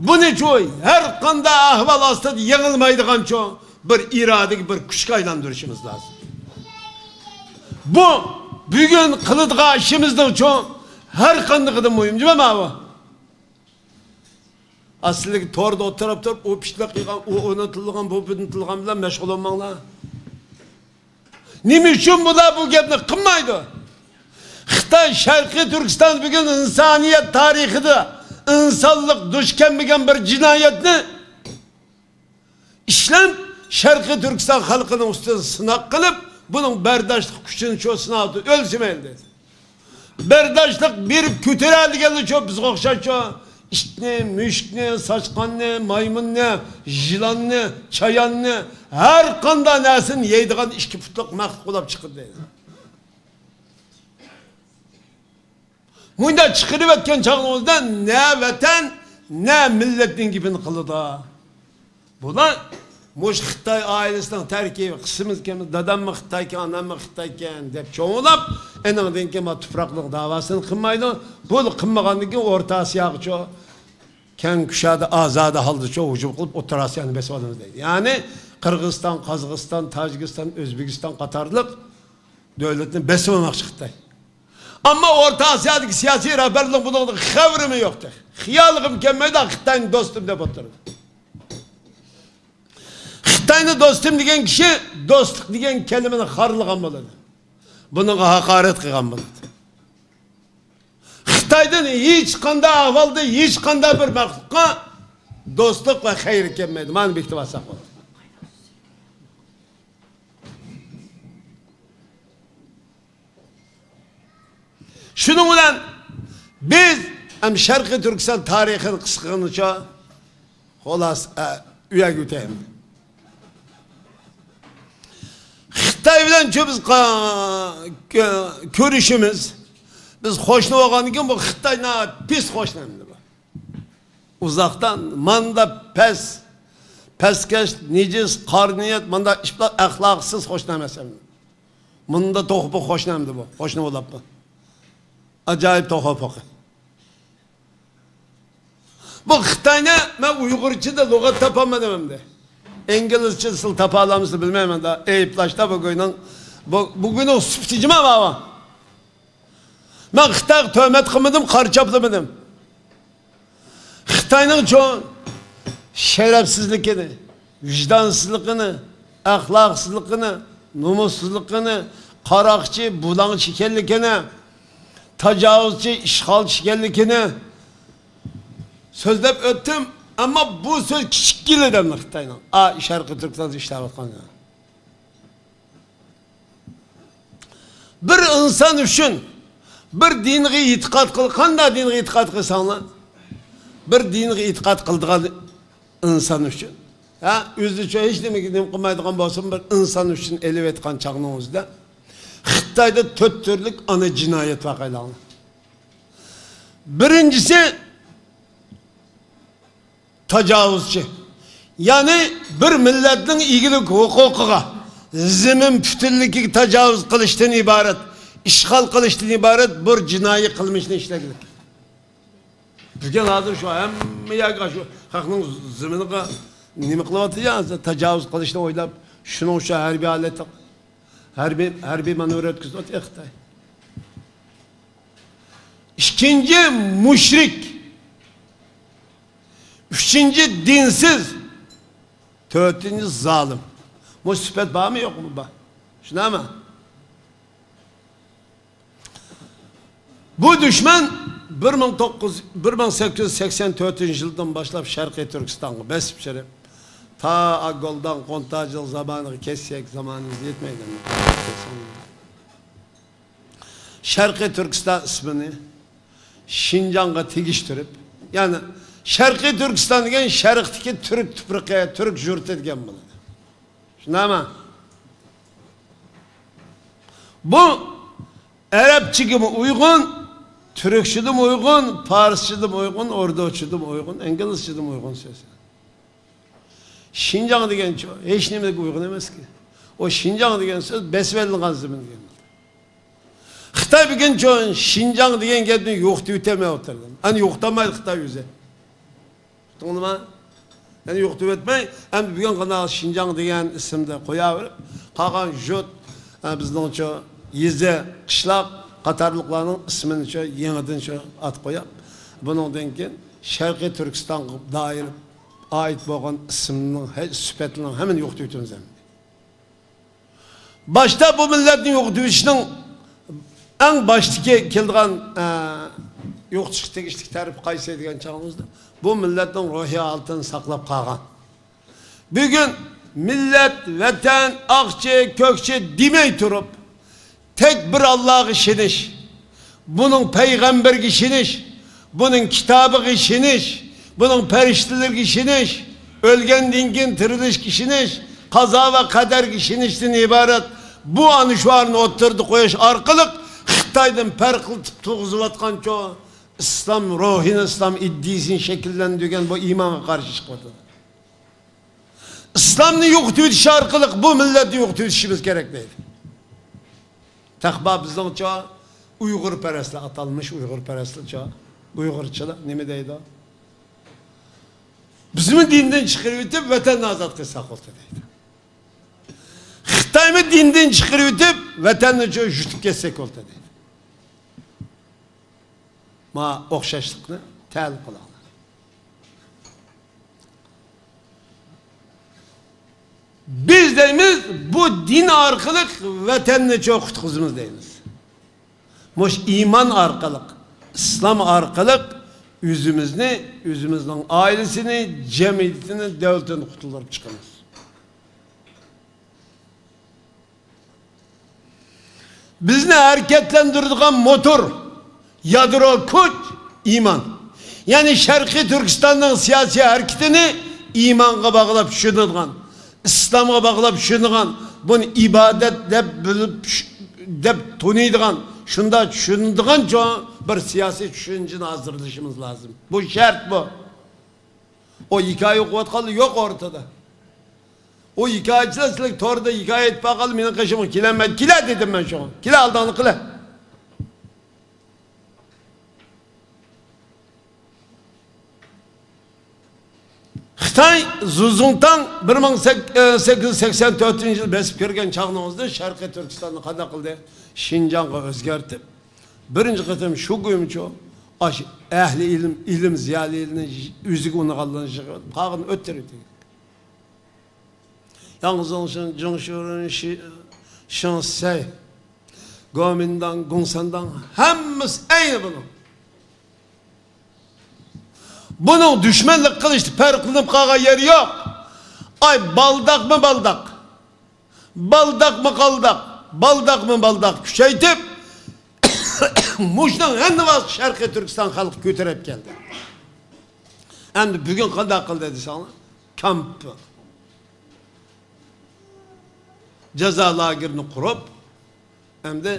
بۇنىچۇ ھەر قانداق ئەھۋال ئاستىدا يېڭىلمايدىغانچۇ بىر ئىرادىگە، بىر كۈچكە ئايلاندۇرۇشىمىز لازىم. بۇ بۈگۈن قىلىدىغان ئىشىمىزنىڭچۇ ھەر قاندىقىدىن مۇھىم، جۇمۇ ماۋۇ. ئەسلىدىكى توردا ئولتۇرۇپ تۇرۇپ، ئۇ پىچىقلاپ قىلغان، ئۇ ئۇنتۇلغان، بۇ ئۇنتۇلغان بىلەن مەشغۇللانماڭلار. نېمە ئۈچۈن بۇلار بۇ گەپنى قىلمايدۇ؟ خىتاي شەرقىي تۈركىستان بۈگۈن ئىنسانىيەت تارىخىدا ئىنسانلىق دۇچ كەلمىگەن بىر جىنايەتنى ئىشلەپ، شەرقىي تۈركىستان خەلقىنىڭ ئۈستىدە سىناق قىلىپ، بۇنىڭ بەرداشلىق كۈچىنى شۇ سىناۋدا ئۆلسە مەيلى دېدى. بەرداشلىق بېرىپ كۆتۈرەلىگەنلىچۇ بىزگە ئوخشاشچۇ، ئىتنى، مۈشۈكنى، ساچقاننى، مايمۇننى، يىلاننى، چاياننى، ھەر قانداق نەرسىنى يەيدىغان ئىككى پۇتلۇق مەخلۇق بولاپ چىقىدۇ دەيدۇ. مۇنداق چىقىرىۋەتكەن چاغىڭىزدا نە ۋەتەن، نە مىللەتنىڭ گېپىنى قىلىدۇ. بۇلار مۇشۇ خىتاي ئائىلىسىنىڭ تەركىبى، قىسمىمىز كىممىز، داداممۇ خىتايكەن، ئاناممۇ خىتايكەن دەپ چوڭلاپ، ئېنىڭدىن كېيىن ما تۇپراقلىق داۋاسىنى قىلمايدۇ. بۇ قىلمىغاندىن كېيىن ئورتا ئاسىياغىچۇ كەڭ كۈشادە ئازادە ھالدىچۇ ھۇجۇم قىلىپ ئوتتۇرا ئاسىيانى بېسىۋالىمىز دەيدۇ. يەنى قىرغىزىستان، قازاقىستان، تاجىكىستان، ئۆزبېكىستان قاتارلىق دۆلەتنى بېسىۋالماقچى خىتاي. ئەمما ئورتا ئاسىيادىكى سىياسىي رەھبەرلەرنىڭ بۇنىڭدىن خەۋىرىمۇ يوق تېخى. خىيالىغىمۇ كەلمەيدۇ، خىتاينى دوستۇم دەپ ئولتۇرىدۇ. خىتاينى دوستۇم دېگەن كىشى دوستلۇق دېگەن كەلىمىنى خارلىغان بولىدۇ. بۇنىڭغا ھاقارەت قىلغان بولىدۇ. خىتايدىن ھېچقانداق ئەھۋالدا ھېچقانداق بىر مەخلۇققا دوستلۇق ۋە خەير كەلمەيدۇ. مانا بېكىتىپ ئالساق بولدى. شۇنىڭ بىلەن بىز ھەم شەرقىي تۈركىستان تارىخىنى قىسقىغىنىچە خۇلاسە، ئە، ئۆيەرگە ئۆتەيمىز. خىتاي بىلەن شۇ بىز قا-، كۆ-، كۆرۈشىمىز. بىز قوشنا بولغاندىن كېيىن بۇ خىتاي ناھايىتى پىس قوشنا ئەمدى بۇ. ئۇزاقتان ماندا پەس، پەسكەش، نىجىس، قارا نىيەت، ماندا ئىپلا-، ئەخلاقسىز قوشنا ئەمەس ئەمدى. مۇندا توخۇپۇق قوشنا ئەمدى بۇ، قوشنا بولاپمۇ. ئاجايىپ توخۇپۇق. بۇ خىتاينى مەن ئۇيغۇرچىدا لۇغەت تاپالمىدىم ئەمدى. ئىنگلىزچە سىل تاپالامسىز بىلمەيمەن دا. ئەيىبلاشتا بۇ گۇينىڭ، بۇ، بۇ گۇينىڭ سۈپىتى جىما بابا. مەن خىتايغا تۆھمەت قىلمىدىم، قارا چاپلىمىدىم. خىتاينىڭچۇ شەرەپسىزلىكىنى، ۋىجدانسىزلىقىنى، ئەخلاقسىزلىقىنى، نومۇسسىزلىقىنى، قاراقچى، بۇلاڭچى ئىكەنلىكىنى، تاجاۋۇزچى، ئىشغالچى ئىكەنلىكىنى سۆزلەپ ئۆتتۈم. ئەمما بۇ سۆز كىچىككىنىدىن خىتاينىڭ، ئا، شەرقىي تۈركىستاندا ئىشلەۋاتقان. بىر ئىنسان ئۈچۈن، بىر دىنغا ئېتىقاد قىل-، قانداق دىنغا ئېتىقاد قىلساڭلار، بىر دىنغا ئېتىقاد قىلىدىغان ئىنسان ئۈچۈن، ھە، ئۆزىچە ھېچ نېمىگە نېمە قىلمايدىغان بولسىمۇ، بىر ئىنسان ئۈچۈن ئېلىۋېتىقان چاغنىڭىزدا خىتايدا تۆت تۈرلۈك ئانا جىنايەت ۋەقەلەرنى. بىرىنچىسى، تاجاۋۇزچى. يەنى بىر مىللەتنىڭ ئىگىلىك ھوقۇقىغا، زېمىن پۈتۈنلۈكىگە تاجاۋۇز قىلىشتىن ئىبارەت، ئىشغال قىلىشتىن ئىبارەت بىر جىنايى قىلمىشنى ئىشلەگلىك. بۈگۈن ھازىر شۇ ھەممە يەرگە شۇ خەقنىڭ زېمىنىغا نېمە قىلىۋاتىدۇ يا، تاجاۋۇز قىلىشنى ئويلاپ، شۇنىڭ ئۈچۈن ھەربىي ھالەت، ھەربىي، ھەربىي مانېۋىر ئۆتكۈزۈۋاتىدۇ خىتاي. ئىككىنچى مۇشرىك. ئۈچىنچى دىنسىز، تۆتىنچى زالىم. مۇشۇ سۈپەت بارمۇ يوقمۇ؟ بار. شۇنداقمۇ؟ بۇ دۈشمەن بىر مىڭ توققۇز، بىر مىڭ سەككىز يۈز سەكسەن تۆتىنچى يىلدىن باشلاپ شەرقىي تۈركىستانغا بېسىپ چىقىپ، تا ئاگولدان قونتاجىل زامانىغا كەلسەك، زامانىمىز يەتمەيدۇ. شەرقىي تۈركىستان ئىسمىنى شىنجاڭغا تېگىشتۈرۈپ، يەنى شەرقىي تۈركىستان دېگەن شەرقتىكى تۈرك تۇپرىقى، تۈرك يۇرتى دېگەن بولىدۇ. شۇنداقمۇ؟ بۇ ئەرەبچىگىمۇ ئۇيغۇن، تۈركچىدىمۇ ئۇيغۇن، پارسچىدىمۇ ئۇيغۇن، ئوردۇچىدىمۇ ئۇيغۇن، ئىنگلىزچىدىمۇ ئۇيغۇن سۆز. شىنجاڭ دېگەنچۇ ھېچ نېمىگە ئۇيغۇن ئەمەسكى. ئۇ شىنجاڭ دېگەن سۆز بېسىۋېلىنغان زېمىن دېگەن. خىتاي بۈگۈنچۇ شىنجاڭ دېگەن گەپنى يوقىتىۋېتەلمەي ئولتۇردى. ئەنە يوقىتالمايدۇ خىتاي ئۆزى. ئۇقتۇڭلىما؟ يەنە يوقىتىۋەتمەي، ئەمدى بۈگۈن قانداق شىنجاڭ دېگەن ئىسىمنى قوياۋېرىپ، قالغان يۇرت، ئە، بىزنىڭچۇ يېزا، قىشلاق قاتارلىقلارنىڭ ئىسمىنىچۇ يېڭىدىنچۇ ئات قويۇپ، بۇنىڭدىن كېيىن شەرقىي تۈركىستانغا دائىر ئائىت بولغان ئىسىمنىڭ ھە-، سۈپەتلىرىنىڭ ھەممىنى يوقىتىۋېتىمىز ئەمدى. باشتا بۇ مىللەتنى يوقىتىۋېتىشنىڭ ئەڭ باشتىكى كېلىدىغان، ئە، يوقىتىشقا تېگىشلىك تەرىپى قايسى دېگەن چاغىمىزدا، بۇ مىللەتنىڭ روھىي ھالىتىنى ساقلاپ قالغان. بۈگۈن مىللەت، ۋەتەن، ئاقچى، كۆكچى دېمەي تۇرۇپ، تەك بىر ئاللاغا ئىشىنىش، بۇنىڭ پەيغەمبىرىگە ئىشىنىش، بۇنىڭ كىتابىغا ئىشىنىش، بۇنىڭ پەرىشتىلىرىگە ئىشىنىش، ئۆلگەندىن كېيىن تىرىلىشقا ئىشىنىش، قازا ۋە قەدەرگە ئىشىنىشتىن ئىبارەت بۇ ئانۇشۇارنى ئوتتۇرىدا قويۇش ئارقىلىق خىتايدىن پەرقلىتىپ تۇرغۇزۇۋاتقانچۇ ئىسلام روھىنى، ئىسلام ئىدىيىسىنى شەكىللەندۈرگەن بۇ ئىمانغا قارشى چىقىۋاتىدۇ. ئىسلامنى يوقىتىۋېتىش ئارقىلىق بۇ مىللەتنى يوقىتىۋېتىشىمىز كېرەك دەيدۇ. تەخبا بىزنىڭچە ئۇيغۇرپەرەسلەر، ئاتالمىش ئۇيغۇرپەرەسلەرچە، ئۇيغۇرچىلار نېمە دەيدۇ؟ بىزمۇ دىندىن چىقىرىۋېتىپ، ۋەتەننى ئازاد قىلساق بولدى دەيدۇ. خىتايمۇ دىندىن چىقىرىۋېتىپ، ۋەتەننى يۇتۇپ كەتسەك بولدى دەيدۇ. ما ئوخشاشلىقنى تەلىپ قىلاڭلار. بىز دەيمىز، بۇ دىن ئارقىلىق ۋەتەننى چوقۇتقۇزىمىز دەيمىز. مۇش ئىمان ئارقىلىق، ئىسلام ئارقىلىق ئۆزىمىزنى، ئۆزىمىزنىڭ ئائىلىسىنى، جەمئىيىتىنى، دۆلىتىنى قۇتۇلدۇرۇپ چىقىمىز. بىزنى ھەرىكەتلەندۈرىدىغان موتور، يادرو كۈچ ئىمان. يەنى شەرقىي تۈركىستاننىڭ سىياسىي ھەرىكىتىنى ئىمانغا باغلاپ چۈشىنىدىغان، ئىسلامغا باغلاپ چۈشىنىدىغان، بۇنى ئىبادەت دەپ بىلىپ، دەپ تونۇيدىغان، شۇنداق چۈشىنىدىغان چوڭ بىر سىياسىي چۈشەنچىنى ھازىرلىشىمىز لازىم. بۇ شەرت بۇ. ئۇ ھېكايە ئوقۇۋاتقانلار يوق ئورتىدا. ئۇ ھېكايىچىلەر سىلەرگە توردا ھېكايە ئېيتىپ باققانلار مېنىڭ قېشىمغا كېلەلمەيدۇ. كېلە دېدىم مەن شۇڭا. كېلە ئالدىڭلارنى قىلە. خىتاي زۇزۇڭتاڭ بىر مىڭ سەككىز يۈز سەكسەن تۆتىنچى يىل بېسىپ كىرگەن چاغنىڭىزدا شەرقىي تۈركىستاننى قانداق قىلدى؟ شىنجاڭغا ئۆزگەرتىپ، بىرىنچى قېتىم شۇ گۇيمچۇ ئاش ئەھلى ئىلىم، ئىلىم زىيالىيلىرىنى ئۆزىگە ئۇنىغانلىرىنى يىغىپ، قالغىنىنى ئۆتتۈرۈۋېتىدۇ. ياڭزۇڭشىن، جۇڭشۈرۈن، شى-، شىڭسەي، گومىنداڭ، گۇڭسەنداڭ، ھەممىسى ئەينى بۇنىڭ. بۇنىڭ دۈشمەنلىك قىلىشتا پەرقلىنىپ قالغان يېرى يوق. ئاي، بالداقمۇ بالداق، بالداقمۇ قالداق، بالداقمۇ بالداق كۈچەيتىپ، مۇشۇنىڭ ھەممىسى شەرقىي تۈركىستان خەلقى كۆتۈرۈپ كەلدى. ئەمدى بۈگۈن قانداق قىلدى دېسەڭلار، كامپ، جازا لاگېرىنى قۇرۇپ، ئەمدى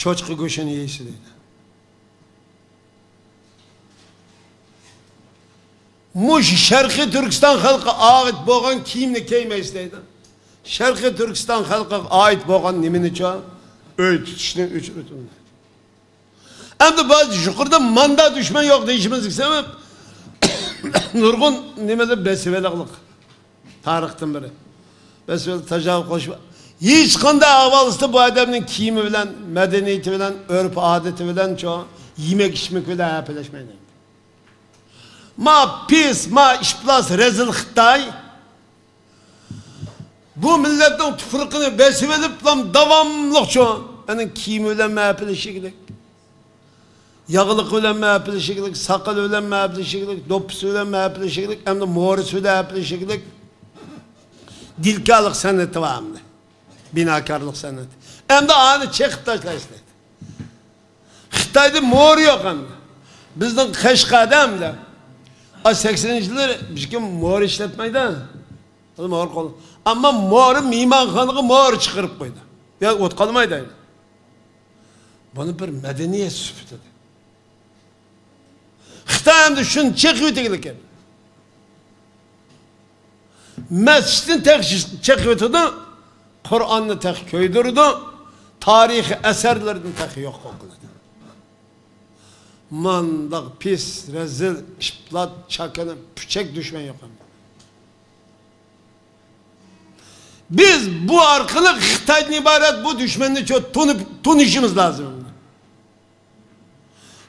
چوشقا گۆشىنى يەيسىلەر دەيدۇ. مۇشۇ شەرقىي تۈركىستان خەلقىگە ئائىت بولغان كىيىمنى كىيمەيسىلەر دەيدۇ. شەرقىي تۈركىستان خەلقىگە ئائىت بولغان نېمىنىچۇ؟ ئۆي تۇتۇشنى ئۆچ-، ئۆتۈندى. ئەمدى بەزى يۇقىرىدا ماندا دۈشمەن يوق دېيىشىمىزگە سەۋەب، نۇرغۇن نېمىلەر بېسىۋېلىقلىق. تارىختىن بېرى. بېسىۋېلىق تاجاۋۇز قىلىش. ھېچقانداق ئەھۋال ئۈستىدە بۇ ئادەمنىڭ كىيىمى بىلەن، مەدەنىيىتى بىلەن، ئۆرپ-ئادىتى بىلەنچۇ، يېمەك-ئىچمىكى بىلەن ھەپىلەشمەيدۇ. ما پىس، ما ئىپلاس، رەزىل خىتاي. بۇ مىللەتنىڭ تۇپرىقىنى بېسىۋېلىپلا داۋاملىقچۇ، ئۇنىڭ كىيىمى بىلەن مەپىلىشىگلىك، ياغلىقى بىلەن مەپىلىشىگلىك، ساقىلى بىلەن مەپىلىشىگلىك، دوپپىسى بىلەن مەپىلىشىگلىك، ئەمدى مورىسى بىلەن مەپىلىشىگلىك دىلكارلىق سەنئىتى بار ئەمدى. بىناكارلىق سەنئىتى. ئەمدى ئانى چېقىپ تاشلايسىلەر. خىتايدا مورا يوق ئەمدى. بىزنىڭ قەشقەردە ئەمدى. ئا، سەكسىنىنچى يىللار بىزكى مورا ئىشلەتمەيدۇ. مورا قول-، ئەمما مورا مېھمانخانىغا مورا چىقىرىپ قويدى. يا ئوت قالمايدۇ ئەمدى. بۇنى بىر مەدەنىيەت سۈپىتىدە. خىتاي ئەمدى شۇنى چېقىۋېتىگلىكەن. مەسچىتنى تېخى چېقىۋېتىدۇ، قۇرئاننى تېخى كۆيدۈرىدۇ، تارىخىي ئەسەرلىرىنى تېخى يوق قىلىدۇ. مانداق پىس، رەزىل، ئىپلات، چاكىنا، پۈچەك دۈشمەن يوق ئەمدى. بىز بۇ ئارقىلىق خىتايدىن ئىبارەت بۇ دۈشمەننى چو-، تونۇپ، تونۇشىمىز لازىم.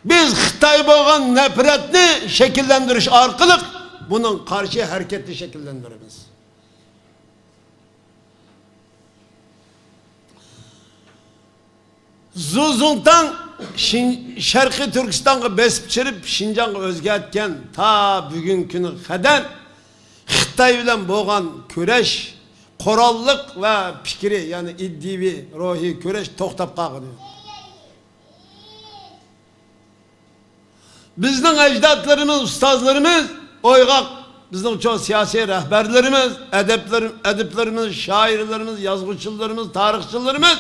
بىز خىتاي بولغان نەپرەتنى شەكىللەندۈرۈش ئارقىلىق بۇنىڭ قارشى ھەرىكەتنى شەكىللەندۈرىمىز. زۇ زۇڭتاڭ شىن-، شەرقىي تۈركىستانغا بېسىپ چىرىپ، شىنجاڭغا ئۆزگەرتكەن تا بۈگۈنكى كۈنگە قەدەر خىتاي بىلەن بولغان كۈرەش، قوراللىق ۋە پىكرىي، يەنى ئىدىيىۋى، روھىي كۈرەش توختاپ قالغىنى يوق. بىزنىڭ ئەجدادلىرىمىز، ئۇستازلىرىمىز، ئويغاق بىزنىڭ چوڭ سىياسىي رەھبەرلىرىمىز، ئەدەپلىرى-، ئەدىبلىرىمىز، شائىرلىرىمىز، يازغۇچىلىرىمىز، تارىخچىلىرىمىز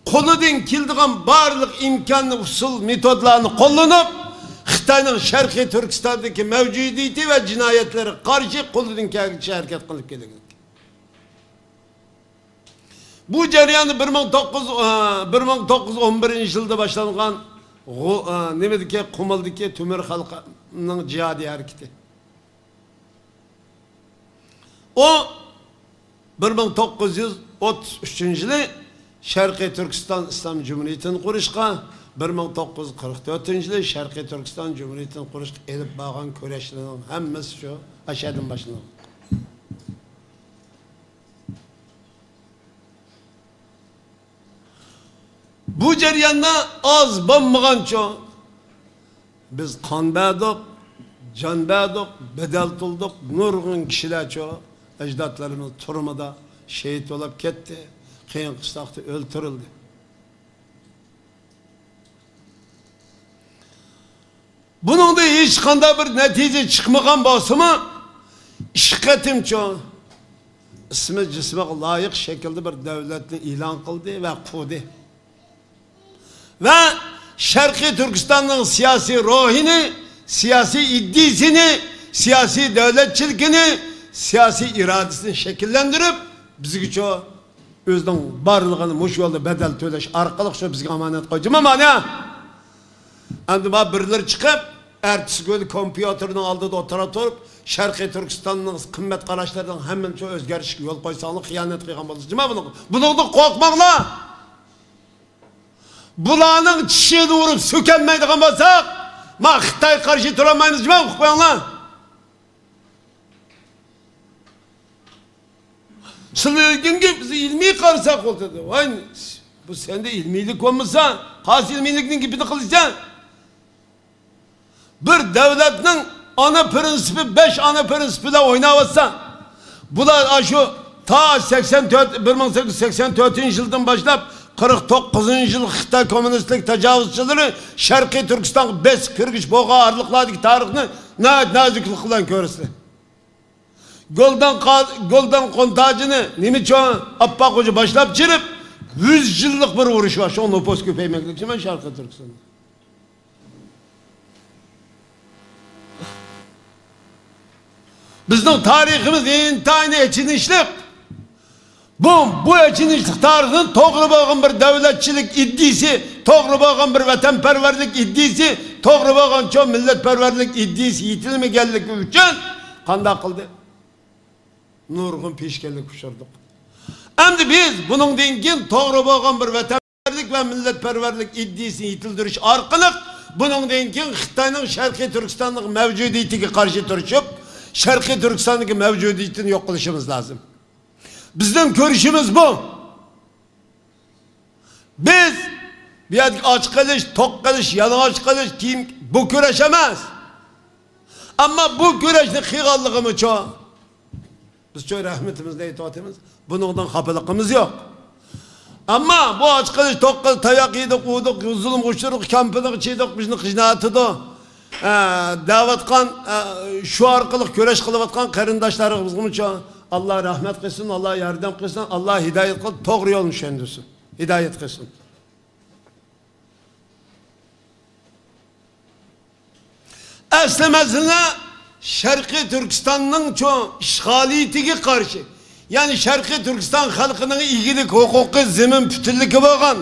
قولىدىن كېلىدىغان بارلىق ئىمكاننى، ئۇسۇل، مېتودلارنى قوللىنىپ، خىتاينىڭ شەرقىي تۈركىستاندىكى مەۋجۇدىيىتى ۋە جىنايەتلىرىگە قارشى قولىدىن كەلگىچە ھەرىكەت قىلىپ كېلىدۇ. بۇ جەرياندا بىر مىڭ توققۇز، ئە، بىر مىڭ توققۇز يۈز ئون بىرىنچى يىلدا باشلانغان غۇ-، ئە، نېمىدىكى، قۇمۇلدىكى تۆمۈر خەلقنىڭ جىھادىي ھەرىكىتى. ئۇ بىر مىڭ توققۇز يۈز ئوتتۇز ئۈچىنچى يىلى شەرقىي تۈركىستان ئىسلام جۇمھۇرىيىتىنى قۇرۇشقا، بىر مىڭ توققۇز يۈز قىرىق تۆتىنچى يىلى شەرقىي تۈركىستان جۇمھۇرىيىتىنى قۇرۇشقا ئېلىپ بارغان كۈرەشلىرىنىڭ ھەممىسى شۇ ئەشەدىن باشلانغان. بۇ جەرياندا ئاز بولمىغانچۇ، بىز قان بەردۇق، جان بەردۇق، بەدەل تولدۇق، نۇرغۇن كىشىلەرچۇ، ئەجدادلىرىمىز تۈرمىدە شېھىت بولۇپ كەتتى، قىيىن قىستاقتا ئۆلتۈرۈلدى. بۇنىڭدا ھېچقانداق بىر نەتىجە چىقمىغان بولسىمۇ، ئىككى قېتىمچۇ ئىسمى جىسمىغا لايىق شەكىلدە بىر دۆلەتنى ئېلان قىلدى ۋە قۇردى. ۋە شەرقىي تۈركىستاننىڭ سىياسىي روھىنى، سىياسىي ئىدىيىسىنى، سىياسىي دۆلەتچىلىكىنى، سىياسىي ئىرادىسىنى شەكىللەندۈرۈپ، بىزگىچۇ ئۆزىنىڭ بارلىقىنى مۇشۇ يولدا بەدەل تۆلەش ئارقىلىق شۇ بىزگە ئامانەت قويدى. جۇمۇ مانا. ئەمدى ما بىرلىرى چىقىپ، ئەتىسى كۈنى كومپيۇتېرنىڭ ئالدىدا ئولتۇرا تۇرۇپ، شەرقىي تۈركىستاننىڭ قىممەت قاراشلىرىنىڭ ھەممىنى شۇ ئۆزگەرتىشكە يول قويساڭلار خىيانەت قىلغان بولىسىز. جۇمۇ بۇنىڭ، بۇنىڭدىن قورقماڭلار. بۇلارنىڭ چىشىنى ئۇرۇپ سۆكەلمەيدىغان بولساق، ما خىتايغا قارشى تۇرالمايمىز. جۇمۇ ئۇقۇپ قويۇڭلار. سىلەرگە بىز ئىلمىي قارىساق بولدى. ۋاي، بۇ سەندە ئىلمىيلىك بولمىسا، قايسى ئىلمىيلىكنىڭ گېپىنى قىلىسەن؟ بىر دۆلەتنىڭ ئانا پىرىنسىپى، بەش ئانا پىرىنسىپى بىلەن ئويناۋاتسا، بۇلار ئاشۇ تا سەكسەن تۆت، بىر مىڭ سەككىز يۈز سەكسەن تۆتىنچى يىلدىن باشلاپ قىرىق توققۇزىنچى يىل خىتاي كوممۇنىستلىك تاجاۋۇزچىلىرى شەرقىي تۈركىستانغا بېسىپ كىرگۈچ بولغان ئارىلىقلاردىكى تارىخنى ناھايىتى نازۇكلۇق بىلەن كۆرىسىلەر. گولدان قا-، گولدان قونتاجىنى نېمىچۇ ئاپپاق خوجا باشلاپ چىرىپ، يۈز يىللىق بىر ئۇرۇش بار. شۇڭا نوپۇس كۆپەيمەكلىك شەرقىي تۈركىستاندا. بىزنىڭ تارىخىمىز ئىنتايىن ئېچىنىشلىق. بۇ، بۇ ئېچىنىشلىق تارىخنىڭ توغرا بولغان بىر دۆلەتچىلىك ئىدىيىسى، توغرا بولغان بىر ۋەتەنپەرۋەرلىك ئىدىيىسى، توغرا بولغان چوڭ مىللەتپەرۋەرلىك ئىدىيىسى يېتىلمىگەنلىكى ئۈچۈن قانداق قىلدى؟ نۇرغۇن پېشكەللىككە ئۇچرىدۇق. ئەمدى بىز بۇنىڭدىن كېيىن توغرا بولغان بىر ۋەتەنپەرۋەرلىك ۋە مىللەتپەرۋەرلىك ئىدىيىسىنى يېتىلدۈرۈش ئارقىلىق، بۇنىڭدىن كېيىن خىتاينىڭ شەرقىي تۈركىستاننىڭ مەۋجۇدىيىتىگە قارشى تۇرۇشۇپ، شەرقىي تۈركىستاندىكى مەۋجۇدىيىتىنى يوق قىلىشىمىز لازىم. بىزنىڭ كۈرىشىمىز بۇ. بىز بۇ يەردىكى ئاچ قېلىش، توق قېلىش، يالىڭاچ قېلىش، كىيىم، بۇ كۈرەش ئەمەس. ئەمما بۇ كۈرەشنى قىلغانلىقىمىزچۇ، بىزچۇ رەھمىتىمىزنى ئېيتىۋاتىمىز. بۇنىڭدىن خاپىلىقىمىز يوق. ئەمما بۇ ئاچ قېلىش، توق قېلىش، تاياق يېدۇق، ئۇردۇق، زۇلۇمغا ئۇچرىدۇق، كامپىنىغا چىدۇق، بىزنى قىيناۋاتىدۇ. ئە، دەۋاتقان، ئە، شۇ ئارقىلىق كۈرەش قىلىۋاتقان قېرىنداشلىرىمىزغىمۇچۇ ئاللا رەھمەت قىلسۇن، ئاللا ياردەم قىلسۇن، ئاللا ھىدايەت قىلىپ، توغرا يولنى چۈشەندۈرسۇن، ھىدايەت قىلسۇن. ئەسلى مەسىلە شەرقىي تۈركىستاننىڭچۇ ئىشغالىيىتىگە قارشى، يەنى شەرقىي تۈركىستان خەلقىنىڭ ئىگىلىك ھوقۇقى، زېمىن پۈتۈنلۈكى بولغان،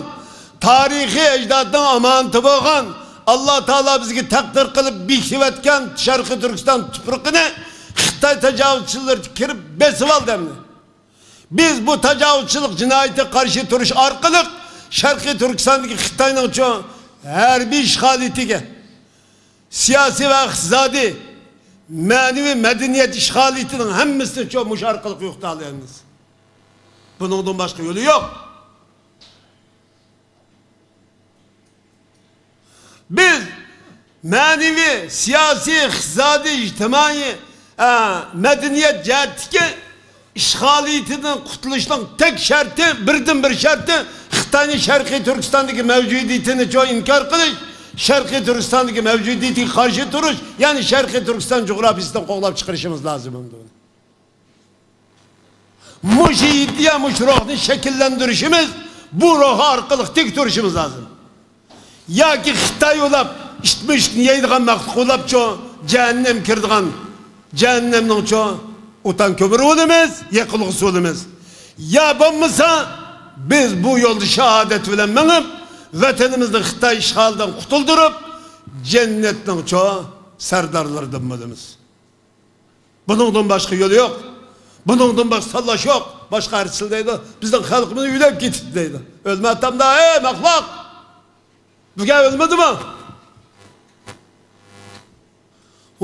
تارىخىي ئەجدادنىڭ ئامانىتى بولغان، ئاللا تائالا بىزگە تەقدىر قىلىپ بېكىتىۋەتكەن شەرقىي تۈركىستان تۇپرىقىنى خىتاي تاجاۋۇزچىلىرى كىرىپ بېسىۋالدى ئەمدى. بىز بۇ تاجاۋۇزچىلىق جىنايىتىگە قارشى تۇرۇش ئارقىلىق شەرقىي تۈركىستاندىكى خىتاينىڭچۇ ھەربىي ئىشغالىيىتىگە، سىياسىي ۋە ئىقتىسادىي، مەنىۋى، مەدەنىيەت ئىشغالىيىتىنىڭ ھەممىسىنىچۇ مۇشۇ ئارقىلىق يوقىتالايمىز. بۇنىڭدىن باشقا يولى يوق. بىز مەنىۋى، سىياسىي، ئىقتىسادىي، ئىجتىمائىي، ئە، مەدەنىيەت جەھەتتىكى ئىشغالىيىتىدىن قۇتۇلۇشنىڭ تەك شەرتى، بىردىنبىر شەرتى خىتاينىڭ شەرقىي تۈركىستاندىكى مەۋجۇدىيىتىنى چوڭ ئىنكار قىلىش، شەرقىي تۈركىستاندىكى مەۋجۇدىيىتىگە قارشى تۇرۇش، يەنى شەرقىي تۈركىستان جۇغراپىيىسىدىن قوغلاپ چىقىرىشىمىز لازىم. مۇشۇ ئىدىيە، مۇشۇ روھنى شەكىللەندۈرۈشىمىز، بۇ روھ ئارقىلىق تىك تۇرۇشىمىز لازىم. ياكى خىتاي ئۇلاپ، ئىت مۈشۈكنى يەيدىغان مەخلۇق ئۇلاپچۇ، جەھەننەم كىرىدىغان، جەھەننەمنىڭچۇ ئوتان كۆمۈرى بولىمىز، يېقىلغۇسى بولىمىز. يا بولمىسا، بىز بۇ يولدا شاھادەت بىلەن مېڭىپ، ۋەتىنىمىزنى خىتاي ئىشغالىدىن قۇتۇلدۇرۇپ، جەننەتنىڭچۇ سەردارلىرىدىن بولىمىز. بۇنىڭدىن باشقا يول يوق. بۇنىڭدىن باشقا تاللاش يوق. باشقا ھەرچىسى دەيدۇ. بىزنىڭ خەلقىمىز ئۆلۈپ كېتىپتۇ دەيدۇ. ئۆلمەپتۇ ئەمدى، ئەي مەخلۇق! بۈگۈن ئۆلمىدىمۇ؟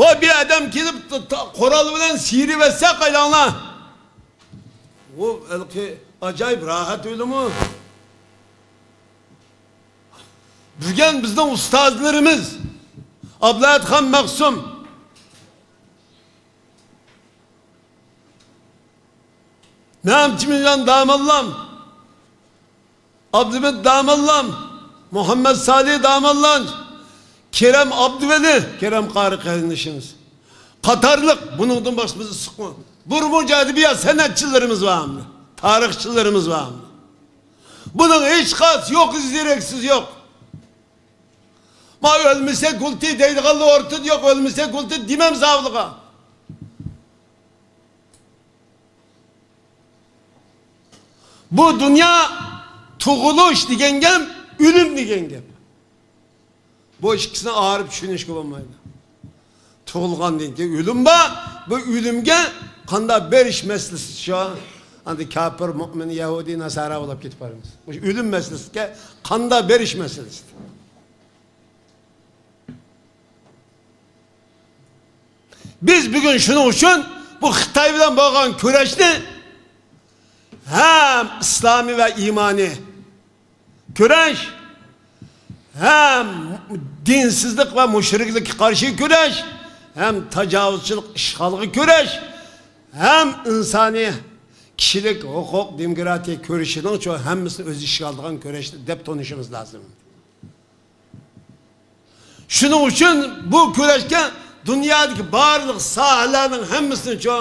ۋاي، بىر ئادەم كېلىپ، ت-، ت-، قورال بىلەن سىيرىۋەتسە قايلاڭلار. ئۇ ھېلىقى ئاجايىپ راھەت ئۆلۈمى. بۈگۈن بىزنىڭ ئۇستازلىرىمىز ئابلەتخان مەخسۇم، مەمتىمىنجان داموللام، ئابلىمىت داموللام، مۇھەممەد سالى داموللام، كېرەم ئابدۇۋەلى، كېرەم قارى قېرىندىشىمىز قاتارلىق، بۇنىڭدىن باشقا بىز ئىسسىقمۇ، بىر مۇنچە ئەدەبىيات سەنئەتچىلىرىمىز بار ئەمدى، تارىخچىلىرىمىز بار ئەمدى. بۇنىڭ ھېچقايسىسى يوق، ئىز دېرەكسىز يوق. ما ئۆلمىسەك ئۇلتى دەيدىغانلار ئورتىدا يوق، ئۆلمىسەك ئۇلتى دېمەمسە ئاۋلىغا. بۇ دۇنيا تۇغۇلۇش دېگەن گەپ، ئۆلۈم دېگەن گەپ. بۇ ئىككىسىنى ئايرىپ چۈشىنىشكە بولمايدۇ. تۇغۇلغاندىن كېيىن ئۆلۈم بار، بۇ ئۆلۈمگە قانداق بېرىش مەسىلىسى شۇ. ئەمدى كاپىر، مۇئمىن، يەھۇدىي، ناسارا بولۇپ كېتىپ بارىمىز. مۇشۇ ئۆلۈم مەسىلىسىگە قانداق بېرىش مەسىلىسى. بىز بۈگۈن شۇنىڭ ئۈچۈن بۇ خىتاي بىلەن بولغان كۈرەشنى ھەم ئىسلامىي ۋە ئىمانىي كۈرەش، ھەم دىنسىزلىق ۋە مۇشرىكلىككە قارشى كۈرەش، ھەم تاجاۋۇزچىلىق، ئىشغالغا كۈرەش، ھەم ئىنسانىي، كىشىلىك ھوقۇق، دېموكراتىيە كۈرىشىنىڭ شۇ ھەممىسىنى ئۆز ئىچىگە ئالىدىغان كۈرەش دەپ تونۇشىمىز لازىم. شۇنىڭ ئۈچۈن بۇ كۈرەشكە دۇنيادىكى بارلىق ساھەلەرنىڭ ھەممىسىنىچۇ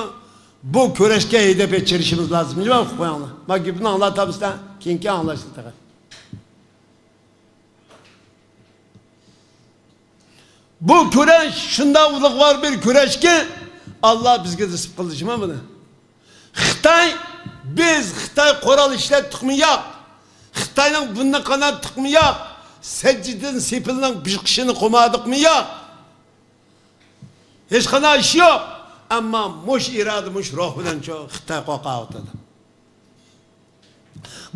بۇ كۈرەشكە ھەيدەپ يېتىشىمىز لازىم. جاۋاب قويۇڭلار. ما گېپىمنى ئاڭلاپ تاپسىلەر، كېيىنكى ئاڭلاشتا تېخى. بۇ كۈرەش شۇنداق ئۇلۇغۋار بىر كۈرەشكى، ئاللا بىزگە نېسىپ قىلدى شۇما بۇنى. خىتاي بىز خىتاي قورال ئىشلەتتۇقمۇ ياق؟ خىتاينىڭ بۇرنىنى قاناتتۇقمۇ ياق؟ سەججىدىن سېپىلنىڭ بېقىشىنى قومادۇقمۇ ياق؟ ھېچقانداق ئىش يوق. ئەمما مۇش ئىرادە، مۇش روھ بىلەن شۇ خىتاي قورقاۋاتىدۇ.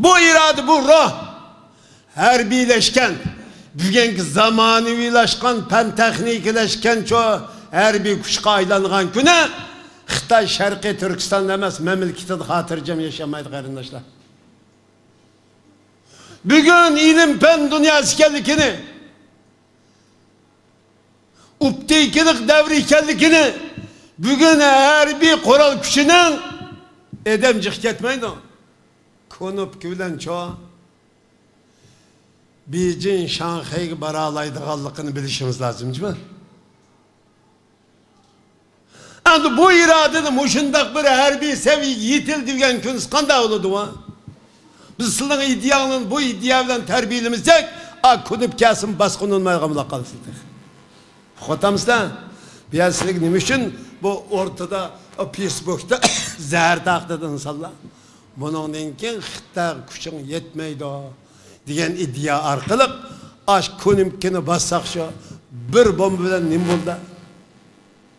بۇ ئىرادە، بۇ روھ ھەربىيلەشكەن، بۈگۈنكى زامانىۋىلاشقان، پەن تېخنىكىلەشكەن شۇ ھەربىي كۈچكە ئايلانغان كۈنى خىتاي شەرقىي تۈركىستان ئەمەس، مەملىكىتىدە خاتىرجەم ياشىيالمايدۇ، قېرىنداشلار. بۈگۈن ئىلىم پەن دۇنياسى ئىكەنلىكىنى، ئوپتىكىلىق دەۋرى ئىكەنلىكىنى، بۈگۈن ھەربىي قورال كۈچىنىڭ ئادەم جىق كەتمەيدۇ، كۇنۇپكا بىلەن چو بېيجىڭ، شاڭخەيگە بارالايدىغانلىقىنى بىلىشىمىز لازىم، جۇمۇ. ئەمدى بۇ ئىرادىنى مۇشۇنداق بىر ھەربىي سەۋىيەگە يېتىلدى دېگەن كۈنىسى قانداق بولىدۇ؟ بىز سىلىنىڭ ئىدىيەڭلارنى بۇ ئىدىيە بىلەن تەربىيەلىمىسەك، ئا، كۇنۇپكاسىمۇ باسقۇنۇلمايدىغان بولا قالىسىز تېخى. ئۇقۇۋاتامسىلەر؟ بۇ يەر سىلىگە نېمە ئۈچۈن بۇ ئورتىدا، ئا، فېيسبۇكتا زەھەر تارقىتىدۇ ئىنسانلار؟ بۇنىڭدىن كېيىن خىتايغا كۈچۈڭ يەتمەيدۇ دېگەن ئىدىيە ئارقىلىق ئاشۇ كۇنۇپكىنى باسساق، شۇ بىر بومبا بىلەن نېمە بولدى؟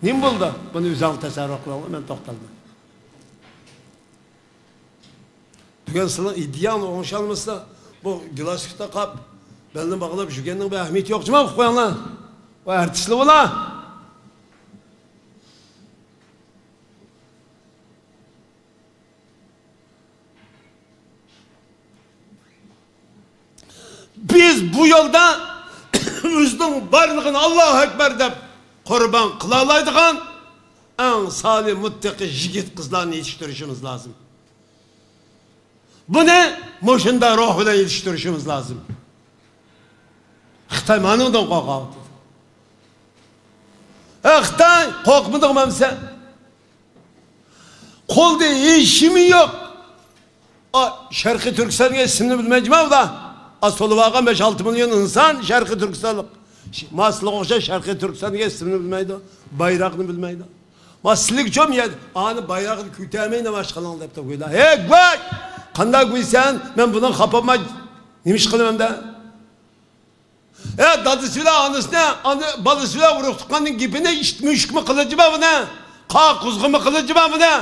نېمە بولدى؟ بۇنى ئۆزۈڭلار تەسەۋۋۇر قىلىڭلار، مەن توختالماي. بۈگۈن سىلىنىڭ ئىدىيەڭلار ئوڭشالمىسا، بۇ گىلاستۇكتا قاپ، بەلنى باغلاپ يۈرگەننىڭ بىر ئەھمىيىتى يوق، جۇمۇ، ئۇقۇپ قويۇڭلار. بۇ ئارتىسلار بۇلار. بىز بۇ يولدا ئۆزىنىڭ بارلىقىنى ئاللاھۇ ئەكبەر دەپ قۇربان قىلالايدىغان ئەڭ سالىھ، مۇتتەقى يىگىت قىزلارنى يېتىشتۈرۈشىمىز لازىم. بۇنى مۇشۇنداق روھ بىلەن يېتىشتۈرۈشىمىز لازىم. خىتاي مانىڭدىن قورقۇۋاتىدۇ. ھە، خىتاي، قورقمىدىڭمۇ ئەمسە؟ قولدا ھېچنېمە يوق. ئا، شەرقىي تۈركىستانغا ئىسمىنى بىلمەيدىما ئۇلار؟ ئا، سولىۋالغان بەش ئالتە مىليون ئىنسان شەرقىي تۈركىستانلىق. ما سىلىگە ئوخشاش شەرقىي تۈركىستانغا ئىسمىنى بىلمەيدۇ، بايراقنى بىلمەيدۇ. ما سىلىگە چوم يەر، ئانى بايراقنى كۆتەرمەي ناماز قىلىڭ دەپ تۇرغۇيلا. ھەي گۇي! قانداق گۇيسەن؟ مەن بۇنىڭغا خاپا بولماي نېمە ئىش قىلىمەن دە؟ ئە، دادىسى بىلەن ئانىسىنى، ئانا، بالىسى بىلەن ئۇرۇق تۇغقاننىڭ گېپىنى ئىت مۈشۈكمۇ قىلىدىما بۇنى؟ قاغا قۇزغۇنمۇ قىلىدىما بۇنى؟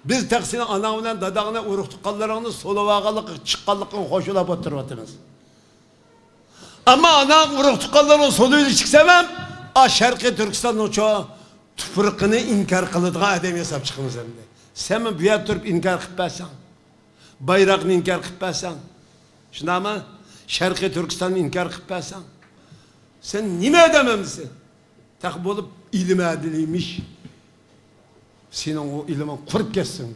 بىز تېخى سېنىڭ ئاناڭ بىلەن داداڭنى، ئۇرۇق تۇغقانلىرىڭنى سولىۋالغانلىقىغا، چىققانلىقىغا خوشلاپ ئولتۇرۇۋاتىمىز. ئەمما ئاناڭ، ئۇرۇق تۇغقانلىرىڭنى سولىۋېلىشلىك سەۋەب، ئا، شەرقىي تۈركىستاننىڭ چو تۇپرىقىنى ئىنكار قىلىدىغان ئادەم ياساپ چىقىمىز ئەمدى. سەن بۇ يەردە تۇرۇپ ئىنكار قىلىپ بەرسەڭ، بايراقنى ئىنكار قىلىپ بەرسەڭ، شۇنداقمۇ؟ شەرقىي تۈركىستاننى ئىنكار قىلىپ بەرسەڭ، سەن نېمە ئادەم ئەمدىسە؟ تېخى بولۇپ ئىلىم ئادىلى ئىمىش. سېنىڭ ئۇ ئىلمىڭ قۇرۇپ كەتسۇن.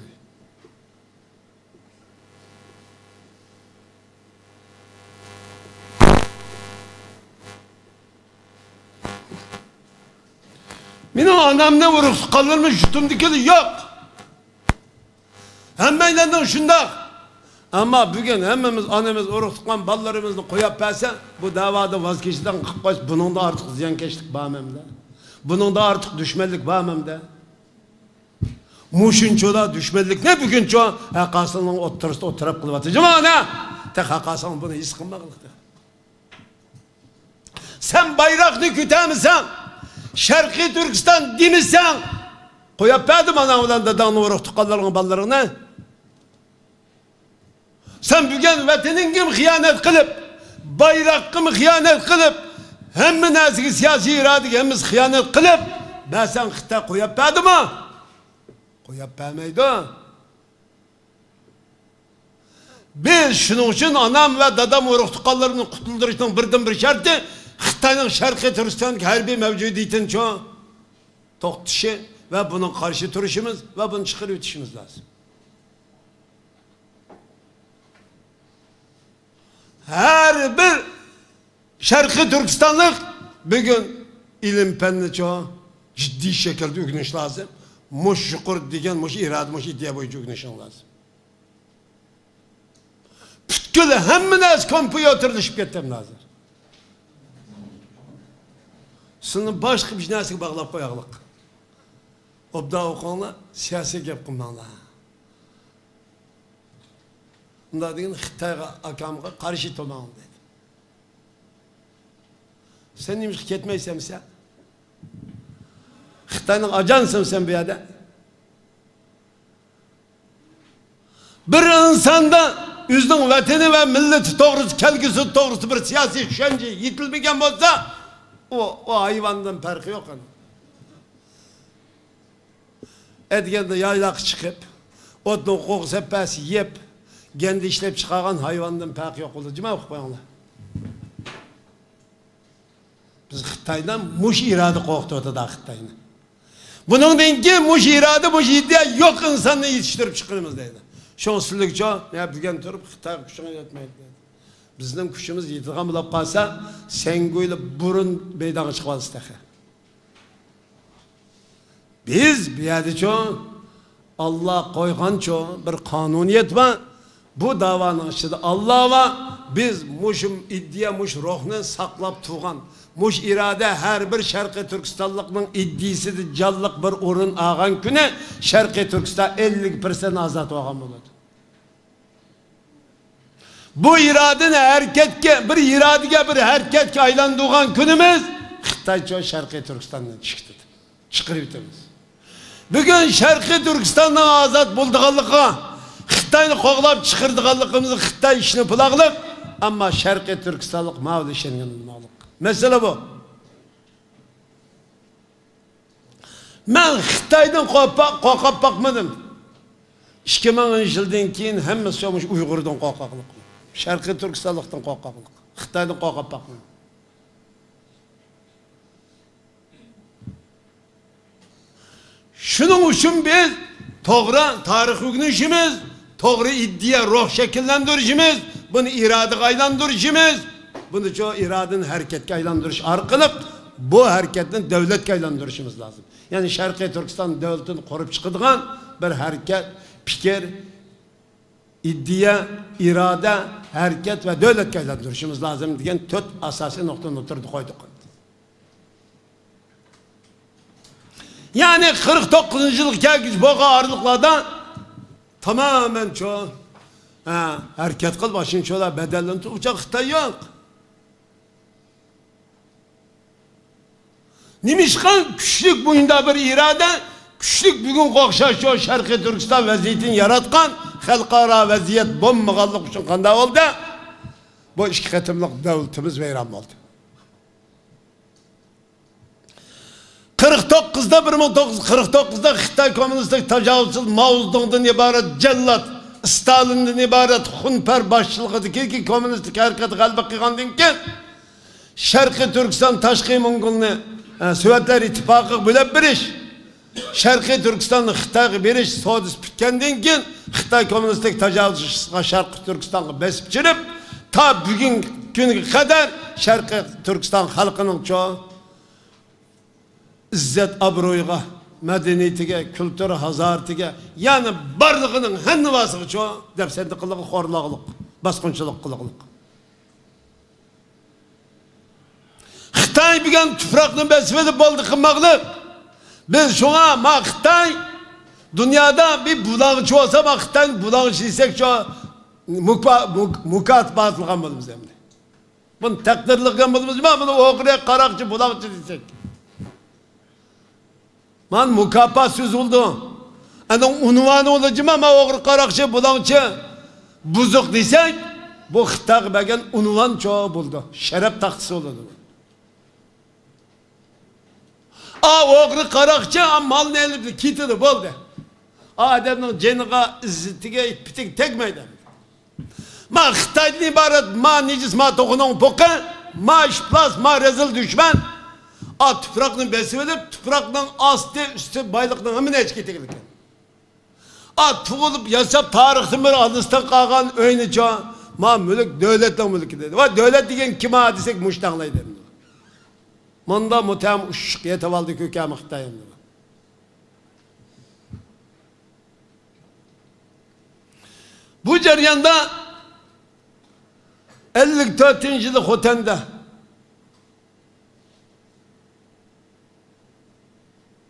مېنىڭ ئانامنى ئۇرۇق تۇغقانلىرىمنى يۇتۇمدىكىلا يوق. ھەممەيلەننىڭ شۇنداق. ئەمما بۈگۈن ھەممىمىز ئانىمىز، ئۇرۇق تۇغقان بالىلىرىمىزنى قويۇپ بەرسە، بۇ دەۋادا ۋاز كېچىدىغان قىلىپ قويسا، بۇنىڭدا ئارتۇق زىيانكەشلىك بارمۇ ئەمدى؟ بۇنىڭدا ئارتۇق دۈشمەنلىك بارمۇ ئەمدى؟ مۇشۇنچىلا دۈشمەنلىكنى بۈگۈنچۇ ھەققاسىلنىڭ ئوتتۇرىسىدا ئولتۇرۇپ قىلىۋاتىدۇ. جۇمۇ ئانا! تېخى ھەققاسىل بۇنى ھېس قىلمىغانلىقتا. سەن بايراقنى كۆتەرمىسەڭ، شەرقىي تۈركىستان دېمىسەڭ، قويۇپ بەردىم ئاناڭ بىلەن داداڭنى، ئۇرۇق تۇغقانلىرىڭنى، بالىلىرىڭنى. سەن بۈگۈن ۋەتىنىڭگىمۇ خىيانەت قىلىپ، بايراققىمۇ خىيانەت قىلىپ، ھەممە نەرسىگە، سىياسىي ئىرادىگە ھەممىسى خىيانەت قىلىپ، بەرسەڭ خىتاي قويۇپ بەردىمۇ؟ قويۇپ بەرمەيدۇ. بىز شۇنىڭ ئۈچۈن ئانام ۋە دادام ئۇرۇق تۇغقانلىرىمنى قۇتۇلدۇرۇشنىڭ بىردىنبىر شەرتى خىتاينىڭ شەرقىي تۈركىستاندىكى ھەربىي مەۋجۇدىيىتىنى چوڭ توختىتىشى ۋە بۇنىڭغا قارشى تۇرۇشىمىز ۋە بۇنى چىقىرىۋېتىشىمىز لازىم. ھەر بىر شەرقىي تۈركىستانلىق بۈگۈن ئىلىم پەننىچۇ جىددىي شەكىلدە ئۆگىنىش لازىم. مۇشۇ يۇقىرىدا دېگەن مۇشۇ ئىرادە، مۇشۇ ئىدىيە بويىچە ئۆگىنىشىڭ لازىم. پۈتكۈل ھەممە نەرسە كومپيۇتېرلىشىپ كەتتى ھازىر. سىلىنى باشقا بىر نەرسىگە باغلاپ قوياغلىق. ئوبدان ئوقۇڭلار، سىياسىي گەپ قىلماڭلار. ئۇنداق دېگەن خىتايغا، ئاكامغا قارشى تۇرماڭ دېدى. سەن نېمىشقا كەتمەيسەن سەن؟ خىتاينىڭ ئاجانسىمۇ سەن بۇ يەردە؟ بىر ئىنساندا ئۆزىنىڭ ۋەتىنى ۋە مىللىتى توغرىسىدا، كەلگۈسى توغرىسىدا بىر سىياسىي چۈشەنچە يېتىلمىگەن بولسا، ئۇ، ئۇ ھايۋاندىن پەرقى يوق ئۇنىڭ. ئەتىگەندە يايلاققا چىقىپ، ئوتنى قوغۇسەپپەسى يەپ، گەندە ئىشلەپ چىقارغان ھايۋاندىن پەرقى يوق بولىدۇ. جىما ئوقۇپ قويۇڭلار. بىز خىتايدىن مۇشۇ ئىرادە قورقۇتۇۋاتىدۇ خىتاينى. بۇنىڭدىن كېيىن مۇشۇ ئىرادە، مۇشۇ ئىدىيە يوق ئىنساننى يېتىشتۈرۈپ چىقىرىمىز دەيدۇ. شۇڭا سىلىگىچۇ، يا بۈگۈن تۇرۇپ خىتايغا كۈچىڭىز يەتمەيدۇ دەيدۇ. بىزنىڭ كۈچىمىز يېتىدىغان بولۇپ قالسا، سەڭگۈيلە بۇرۇن مەيدانغا چىقىۋالىسىز تېخى. بىز بۇ يەردىچۇ، ئاللا قويغانچۇ بىر قانۇنىيەت بار. بۇ داۋانىڭ ئىچىدە ئاللا بار. بىز مۇشۇ ئىدىيە، مۇشۇ روھنى ساقلاپ تۇرغان، مۇشۇ ئىرادە ھەر بىر شەرقىي تۈركىستانلىقنىڭ ئىدىيىسىدە جانلىق بىر ئورۇن ئالغان كۈنى شەرقىي تۈركىستان ئەللىك پىرسەنت ئازاد بولغان بولىدۇ. بۇ ئىرادىنى ھەرىكەتكە، بىر ئىرادىگە، بىر ھەرىكەتكە ئايلاندۇرغان كۈنىمىز خىتايچۇ شەرقىي تۈركىستاندىن چىقتى، چىقىرىۋېتىمىز. بۈگۈن شەرقىي تۈركىستاننىڭ ئازاد بولىدىغانلىقىغا، خىتاينى قوغلاپ چىقىرىدىغانلىقىمىزغا خىتاي ئىشىنىپ بولاغلىق، ئەمما شەرقىي تۈركىستانلىق ماۋۇ ئىشەنگەن بولماغلىق. مەسىلە بۇ. مەن خىتايدىن قورقۇپ، قورقۇپ باقمىدىم. ئىككى مىڭىنچى يىلدىن كېيىن ھەممىسى مۇشۇ ئۇيغۇردىن قورقاقلىق. شەرقىي تۈركىستانلىقتىن قورقاقلىق. خىتايدىن قورقۇپ باقمىدىم. شۇنىڭ ئۈچۈن بىز توغرا تارىخ ئۆگىنىشىمىز، توغرا ئىدىيە، روھ شەكىللەندۈرۈشىمىز، بۇنى ئىرادىگە ئايلاندۇرۇشىمىز، بۇنىچۇ ئىرادىنى ھەرىكەتكە ئايلاندۇرۇش ئارقىلىق بۇ ھەرىكەتنى دۆلەتكە ئايلاندۇرۇشىمىز لازىم. يەنى شەرقىي تۈركىستان دۆلىتىنى قۇرۇپ چىقىدىغان بىر ھەرىكەت، پىكىر، ئىدىيە، ئىرادە، ھەرىكەت ۋە دۆلەتكە ئايلاندۇرۇشىمىز لازىم دېگەن تۆت ئاساسىي نۇقتىنى ئوتتۇرىدا قويدۇق. يەنى قىرىق توققۇزىنچى يىلغا كەلگۈچە بولغان ئارىلىقلاردا تامامەن شۇ، ھە، ھەرىكەت قىلىپ، ئاشۇنچىلا بەدەللىنىپ، ئۇ چاغ خىتاي يوق. نېمىشقا كۈچلۈك مۇنداق بىر ئىرادە، كۈچلۈك بۈگۈنگە ئوخشاش شۇ شەرقىي تۈركىستان ۋەزىيىتىنى ياراتقان، خەلقئارا ۋەزىيەت بولمىغانلىقى ئۈچۈن قانداق بولدى؟ بۇ ئىككى قېتىملىق دۆلىتىمىز ۋەيران بولدى. قىرىق توققۇزدا، بىر مىڭ توققۇز يۈز قىرىق توققۇزدا خىتاي كوممۇنىستىك تاجاۋۇزچىلىق ماۋزېدۇڭدىن ئىبارەت جاللات، ستالىندىن ئىبارەت خۇنپەر باشچىلىقىدىكى كوممۇنىستىك ھەرىكەت غەلىبە قىلغاندىن كېيىن، شەرقىي تۈركىستان، تاشقى موڭغۇلنى، ئە، سوۋېتلار ئىتتىپاقىغا بۆلۈپ بېرىش، شەرقىي تۈركىستاننى خىتايغا بېرىش سودىسى پۈتكەندىن كېيىن، خىتاي كوممۇنىستىك تاجاۋۇزچىلىقى شەرقىي تۈركىستانغا بېسىپ چۈشۈرۈپ، تا بۈگۈنكى كۈنگە قەدەر شەرقىي تۈركىستان خەلقىنىڭچۇ، ئىززەت-ئابرۇيىغا، مەدەنىيىتىگە، كۈلتۈر ھازارىتىگە، يەنى بارلىقىنىڭ ھەننىۋاسىغىچۇ دەپسەندە قىلغىلى، خورلىغىلى، باسقۇنچىلىق قىلغىلى. خىتاي بۈگۈن تۇپراقنى بېسىۋېلىپ بولدى قىلماقلىق. بىز شۇڭا ما خىتاي دۇنيادا بىر بۇلاڭچى بولسا، ما خىتاينى بۇلاڭچى دېسەكچۇ، مۇكا-، مۇك-، مۇكاپاتلىغان بولىمىز ئەمدى. بۇنى تەقدىرلىگەن بولىمىز، ما بۇنى ئوغرى، قاراقچى، بۇلاڭچى دېسەك. مانا مۇكاپات سۆزى بولىدۇ. ئەنە ئۇنۋانى بولىدۇ، ما، ما ئوغرى، قاراقچى، بۇلاڭچى، بۇزۇق دېسەك، بۇ خىتايغا بەرگەن ئۇنۋانچۇ بولىدۇ. شەرەپ تاختىسى بولىدۇ. ئا، ئوغرى، قاراقچى، ئا، مالنى ئېلىپ كېتىدۇ، بولدى. ئا، ئادەمنىڭ جېنىغا، ئىززىتىگە، پىتىگە تەگمەيدۇ. ما خىتايدىن ئىبارەت، ما نىجىس، ما توخۇنىڭ پوقى، ما ئىپلاس، ما رەزىل دۈشمەن. ئا، تۇپراقنى بېسىۋېلىپ، تۇپراقنىڭ ئاستى، ئۈستى، بايلىقنىڭ ھەممىنى ئەچكە تېگىلىكەن. ئا، تۇغۇلۇپ، ياشاپ، تارىختىن بىر ئالدىستىن قالغان ئۆينىچۇ، ما مۈلۈك دۆلەتنىڭ مۈلكى دېدى. ۋاي، دۆلەت دېگەن كىم ھا دېسەك، مۇشۇنى ئاڭلايدۇ ئەمدى. مۇندا مۇتەم ئۇششۇق يېتىۋالدى كۆكەمە خىتاي ئەمدى. بۇ جەرياندا ئەللىك تۆتىنچى يىلى خوتەندە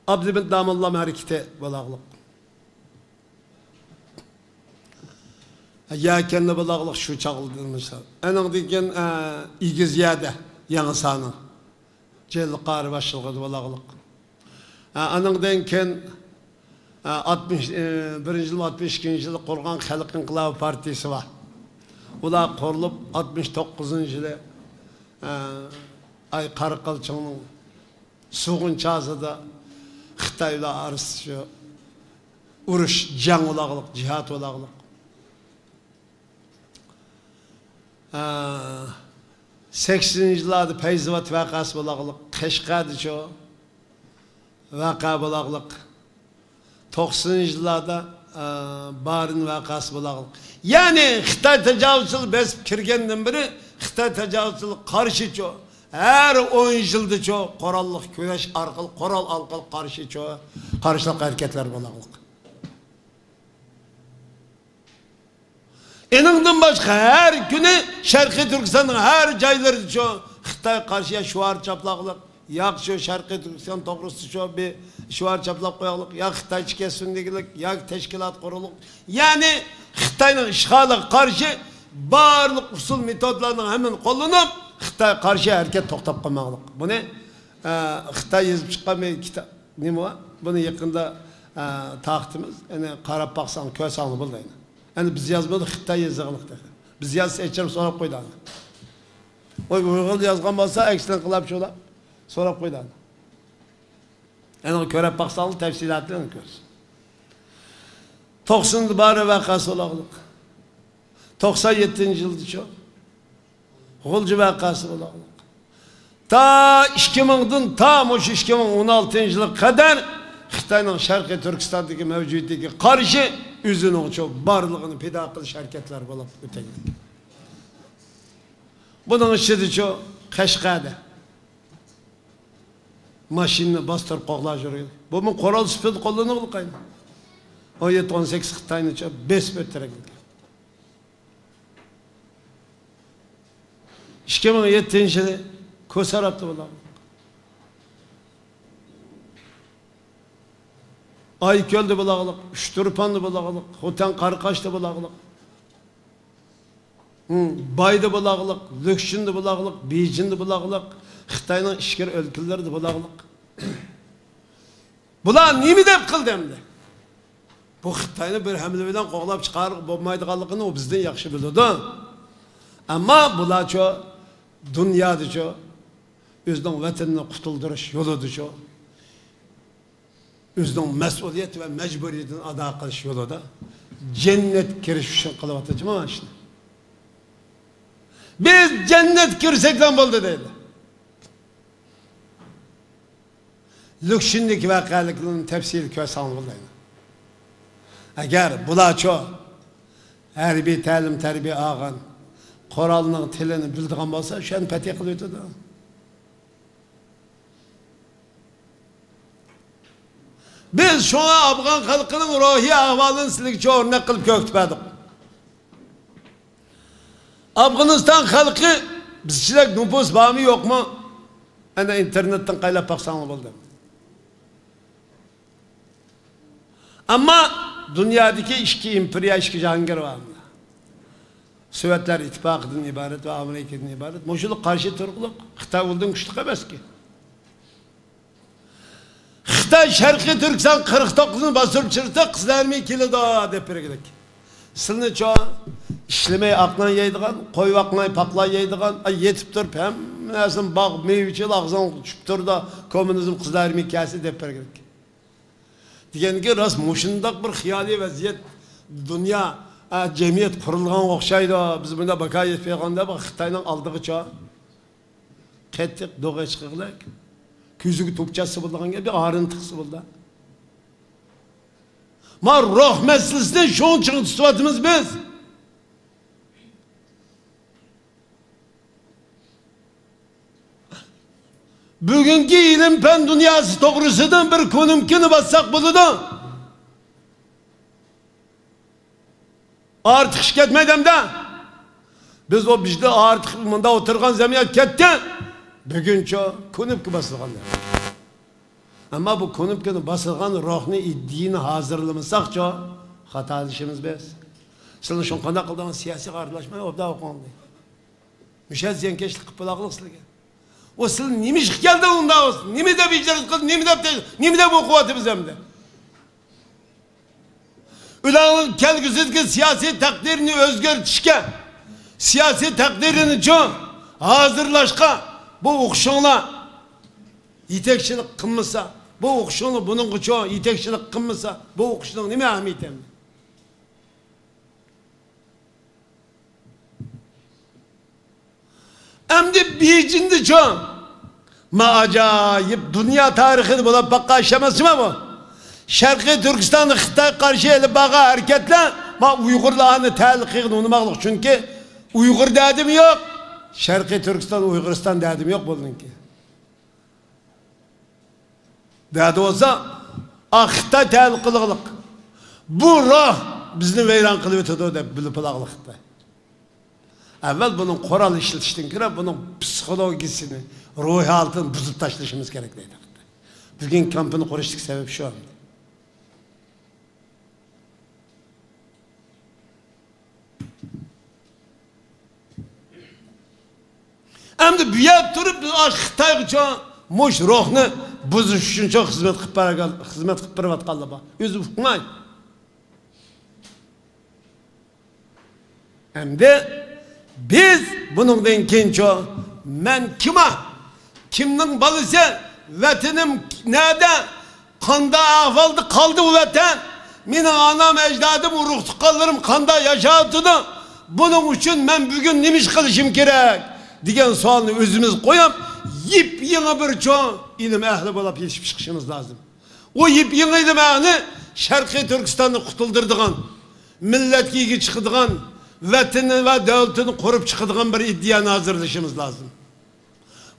ئابلىمىت داموللام ھەرىكىتى بولاغلىق. يەكەندە بولاغلىق شۇ چاغلىدىن مىسال. ئانىڭدىن كېيىن، ئە، ئېگىز يەردە يېڭىسارنىڭ جېلىل قارى باشچىلىقىدا بولاغلىق. ئە، ئانىڭدىن كېيىن، ئە، ئاتمىش، ئە، بىرىنچى يىل، ئاتمىش ئىككىنچى يىلى قۇرغان خەلق ئىنقىلابى پارتىيىسى بار. ئۇلار قۇرۇلۇپ، ئاتمىش توققۇزىنچى يىلى، ئە، ئاي قاراقالچىڭنىڭ سۇغۇن چازىدا خىتاي بىلەن ئارىسىدا شۇ ئۇرۇش، جەڭ بولاغلىق، جىھاد بولاغلىق. ئە، سەكسىنىنچى يىللاردا پەيزىۋات ۋەقەسى بولاغلىق، قەشقەردىچۇ ۋەقە بولاغلىق، توقسىنىنچى يىللاردا، ئە، بارىن ۋەقەسى بولاغلىق. يەنى خىتاي تاجاۋۇزچىلىرى بېسىپ كىرگەندىن بېرى خىتاي تاجاۋۇزچىلىرىغا قارشىچۇ، ھەر ئون يىلدىچۇ قوراللىق كۈرەش ئارقىلىق، قورال ئارقىلىق قارشىچۇ، قارشىلىق ھەرىكەتلەر بولاغلىق. ئېنىڭدىن باشقا، ھەر كۈنى شەرقىي تۈركىستاننىڭ ھەر جايلىرىدىچۇ خىتاي قارشى يا شوئار چاپلاغلىق، ياكى شۇ شەرقىي تۈركىستان توغرىسىدا شۇ بىر شوئار چاپلاپ قوياغلىق، يا خىتايچە كەتسۇن دېگۈلۈك، ياكى تەشكىلات قۇرۇلۇق. يەنى خىتاينىڭ ئىشغالىغا قارشى بارلىق ئۇسۇل مېتودلارنىڭ ھەممىنى قوللىنىپ، خىتايغا قارشى ھەرىكەت توختاپ قالماغلىق. بۇنى، ئە، خىتاي يېزىپ چىققان بىر كىتاب. نېمە بار؟ بۇنى يېقىندا، ئە، تارقىتىمىز. ئەنە قاراپ باقساڭ، كۆرسەڭلار بولدى ئەنە. ئەنە بىز يازمىدۇق، خىتاي يېزىغلىق تېخى. بىز يازسا ئېچىرىپ سوراپ قويدى ئەنە. ئۇ ئۇيغۇر يازغان بولسا، ئەكسىنى ئىنقىلابچى بولاپ سوراپ قويدى ئەنە. ئەنە كۆرۈپ باقساڭلار تەپسىلاتىنى كۆرسۇن. توقسىنىنچى بارىن ۋەقەسى بولاغلىق. توقسان يەتتىنچى يىلدىچۇ غۇلجا ۋەقەسى بولاغلىق. تا ئىككى مىڭدىن تا مۇشۇ ئىككى مىڭ ئون ئالتىنچى يىلغا قەدەر خىتاينىڭ شەرقىي تۈركىستاندىكى مەۋجۇدىيىتىگە قارشى ئۆزىنىڭچۇ بارلىقىنى پىدا قىلىش ھەرىكەتلىرى بولۇپ ئۆتەلگەن. بۇنىڭ ئىچىدىچۇ قەشقەردە ماشىنىنى باستۇرۇپ قوغلاپ يۈرگەن. بۇمۇ قورال سۈپىتىدە قوللىنىلغان. ئون يەتتە، ئون سەككىز خىتاينىچۇ بېسىپ ئۆتتۈرگەن. ئىككى مىڭ يەتتىنچى يىلى كوسراپتا بولاغلىق. ئايكۆلدە بولاغلىق، ئۇچتۇرپاندا بولاغلىق، خوتەن قاراقاشتا بولاغلىق. ھىم، بايدا بولاغلىق، لۇكشىندا بولاغلىق، بېيجىڭدا بولاغلىق، خىتاينىڭ ئىچكىرى ئۆلكىلىرىدە بولاغلىق. بۇلار نېمە دەپ قىلدى ئەمدى؟ بۇ خىتاينى بىر ھەملە بىلەن قوغلاپ چىقارغىلى بولمايدىغانلىقىنى ئۇ بىزدىن ياخشى بىلىدۇ. ئەمما بۇلارچۇ، دۇنيادىچۇ، ئۆزىنىڭ ۋەتىنىنى قۇتۇلدۇرۇش يولىدىچۇ، ئۆزىنىڭ مەسئۇلىيەت ۋە مەجبۇرىيىتىنى ئادا قىلىش يولىدا جەننەتكە كىرىش ئۈچۈن قىلىۋاتىدۇ مانا شۇنى. بىز جەننەتكە كىرسەكلا بولدى دەيدۇ. لۇكشىندىكى ۋەقەلىكلەرنى تەپسىلىي كۆرسەڭلار بولدى. ئەگەر بۇلارچۇ ھەربىي تەلىم-تەربىيە ئالغان، قورالنىڭ تىلىنى بىلىدىغان بولسا، شۇنى پەتھىي قىلىۋېتىدۇ. بىز شۇڭا ئافغان خەلقىنىڭ روھىي ئەھۋالىنى سىلىگىچۇ ئۆرنەك قىلىپ كۆرسىتىپ بەردۇق. ئافغانىستان خەلقى بىزچىلىك نوپۇس بارمۇ، يوقمۇ؟ ئەنە ئىنتېرنېتتىن قايلاپ باقساڭلار بولدى. ئەمما دۇنيادىكى ئىككى ئىمپېرىيە، ئىككى جاھانگىر بار. سوۋېتلار ئىتتىپاقىدىن ئىبارەت ۋە ئامېرىكىدىن ئىبارەت. مۇشۇلار قارشى تۇرغۇلۇق، خىتاي ئۇندىن كۈچلۈك ئەمەسكەن. خىتاي شەرقىي تۈركىستان قىرىق توققۇزنى باستۇرۇپ چىقسا، قىزىل ئارمىيە كېلىدۇ دەپ بەرگۈلۈك. سىلنىچۇ ئىشلىمەي ئاق نان يەيدىغان، قوي باقماي پاقلان يەيدىغان، ئاي، يېتىپ تۇرۇپ ھەممە نەرسىنى باغ، مېۋە ئىچىدە ئاغزىڭغا چۈشۈپ تۇرىدۇ، كوممۇنىزم قىزىل ئارمىيە كەلسە دەپ بەرگۈلۈك. دېگەنكى راست مۇشۇنداق بىر خىيالىي ۋەزىيەت، دۇنيا، ئە، جەمئىيەت قۇرۇلغانغا ئوخشايدۇ. بىز بۇنداق باكا يېتىپ كەلگەندە بۇ خىتاينىڭ ئالدىغىچۇ قېتىق دوغا چىقىغلىك. كۆزىگە توپ چاچسا بولىدىغان گەپ، ئارىنى تىقسا بولىدۇ. ما روھ مەسىلىسىنى شۇنىڭ چىڭ تۇتۇۋاتىمىز بىز. بۈگۈنكى ئىلىم-پەن دۇنياسى توغرىسىدىن بىر كۆنۈمكىنى باسساق بولىدۇ. ئارتۇق ئىش كەتمەيدۇ ئەمدى. بىز ئۇ بىزدە ئارتۇق مۇندا ئولتۇرغان زەمىنى كەتتى. بۈگۈنچۇ كۆنۈمكە باسىدىغان. ئەمما بۇ كۆنۈپكىنى باسىدىغان روھنى، ئىدىيىنى ھازىرلىمىساقچۇ، خاتالىشىمىز بىز. سىلەر شۇنى قانداق قىلىدىغان سىياسىيغا ئارىلاشماي ئوبدان ئوقۇڭ دەيدۇ. مۇشۇ زىيانكەشلىك قىلىپ بولاقلىق سىلەرگە. ئۇ سىلەر نېمە ئىشقا كەلدىڭ ئۇنداق بولسا؟ نېمە دەپ ئىجرا قىلدىڭ؟ نېمە دەپ، نېمە دەپ ئوقۇۋاتىمىز ئەمدى؟ ئۇلارنىڭ كەلگۈسىدىكى سىياسىي تەقدىرىنى ئۆزگەرتىشكە، سىياسىي تەقدىرىنىچۇ ھازىرلاشقا بۇ ئوقۇشۇڭلار يېتەكچىلىك قىلمىسا، بۇ ئوقۇشۇڭلار بۇنىڭغىچۇ يېتەكچىلىك قىلمىسا، بۇ ئوقۇشنىڭ نېمە ئەھمىيىتى ئەمدى؟ ئەمدى بېيجىڭدىچۇ؟ ما ئاجايىپ، دۇنيا تارىخىدا بولۇپ باققان ئىش ئەمەسمۇ بۇ؟ شەرقىي تۈركىستاندا خىتايغا قارشى ئېلىپ بارغان ھەرىكەتلەر، ما ئۇيغۇرلارنى تەلىق قىلغىنى ئۇنىماقلىق، چۈنكى ئۇيغۇر دەدىمۇ يوق، شەرقىي تۈركىستان، ئۇيغۇرىستان دەدىمۇ يوق بۇنىڭكى. دەدى بولسا، ئا، خىتاي تەلىق قىلغۇلۇق. بۇ روھ بىزنى ۋەيران قىلىۋېتىدۇ دەپ بىلىپ ئالاغلىق خىتاي. ئەۋۋەل بۇنىڭ قورال ئىشلىتىشتىن كۆرە بۇنىڭ پسىخولوگىيىسىنى، روھىي ھالىتىنى بۇزۇپ تاشلىشىمىز كېرەك دەيدۇ خىتاي. بۈگۈنكى كامپنى قۇرۇشتىكى سەۋەب شۇ. ئەمدى بۇ يەردە تۇرۇپ بىز ئاشۇ خىتايغىچۇ مۇشۇ روھنى بۇزۇش ئۈچۈنچۇ خىزمەت قىلىپ بەرگەن، خىزمەت قىلىپ بېرىۋاتقانلار بار. ئۆزى ئۇقماي. ئەمدى بىز بۇنىڭدىن كېيىنچۇ، مەن كىما؟ كىمنىڭ بالىسى؟ ۋەتىنىم نەدە؟ قانداق ئەھۋالدا قالدى بۇ ۋەتەن؟ مېنىڭ ئانام، ئەجدادىم، ئۇرۇق-تۇغقانلىرىم قانداق ياشاۋاتىدۇ؟ بۇنىڭ ئۈچۈن مەن بۈگۈن نېمە ئىش قىلىشىم كېرەك؟ دېگەن سوئالنى ئۆزىمىز قويۇپ، يېپيېڭى بىر چوڭ ئىلىم ئەھلى بولۇپ يېتىشىپ چىقىشىمىز لازىم. ئۇ يېپيېڭى ئىلىم ئەھلى شەرقىي تۈركىستاننى قۇتۇلدۇرىدىغان، مىللەتكە ئىگە چىقىدىغان، ۋەتىنى ۋە دۆلىتىنى قۇرۇپ چىقىدىغان بىر ئىدىيەنى ھازىرلىشىمىز لازىم.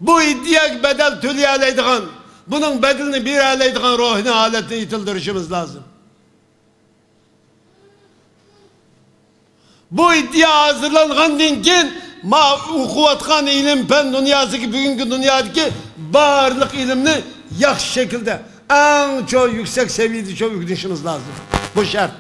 بۇ ئىدىيەگە بەدەل تۆلىيەلەيدىغان، بۇنىڭ بەدىلىنى بېرەلەيدىغان روھىنى، ھالەتنى يېتىلدۈرۈشىمىز لازىم. بۇ ئىدىيە ھازىرلانغاندىن كېيىن، ما ئوقۇۋاتقان ئىلىم-پەن دۇنياسىدىكى، بۈگۈنكى دۇنيادىكى بارلىق ئىلىمنى ياخشى شەكىلدە، ئەڭ چوڭ يۈكسەك سەۋىيەدە چوڭ ئۆگىنىشىمىز لازىم. بۇ شەرت.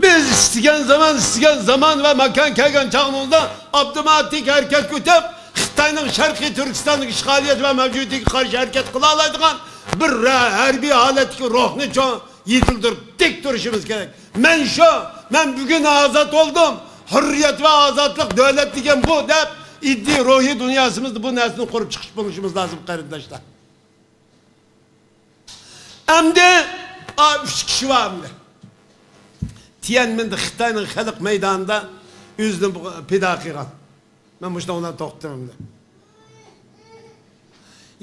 بىز ئىستىگەن زامان، ئىستىگەن زامان ۋە ماكان كەلگەن چاغىمىزدا ئاپتوماتىك ھەرىكەتكە ئۆتۈپ، خىتاينىڭ شەرقىي تۈركىستاندىكى ئىشغالىيەت ۋە مەۋجۇدىيىتىگە قارشى ھەرىكەت قىلالايدىغان بىر رە-، ھەربىي ھالەتتىكى روھنى چوڭ يېتىلدۈرۈپ تىك تۇرۇشىمىز كېرەك. مەن شۇ، مەن بۈگۈن ئازاد بولدۇم، ھۆررىيەت ۋە ئازادلىق، دۆلەت دېگەن بۇ دەپ، ئىدىيە روھىي دۇنياسىمىزدا بۇ نەرسىنى قۇرۇپ چىقىش بولۇشىمىز لازىم، قېرىنداشلار. ئەمدى، ئا، ئۈچ كىشى بار ئەمدى. تيەنئەنمېندا خىتاينىڭ خەلق مەيدانىدا ئۆزىنى پىدا قىلغان. مەن مۇشۇنىڭ بىلەن توختىتىمەن ئەمدى.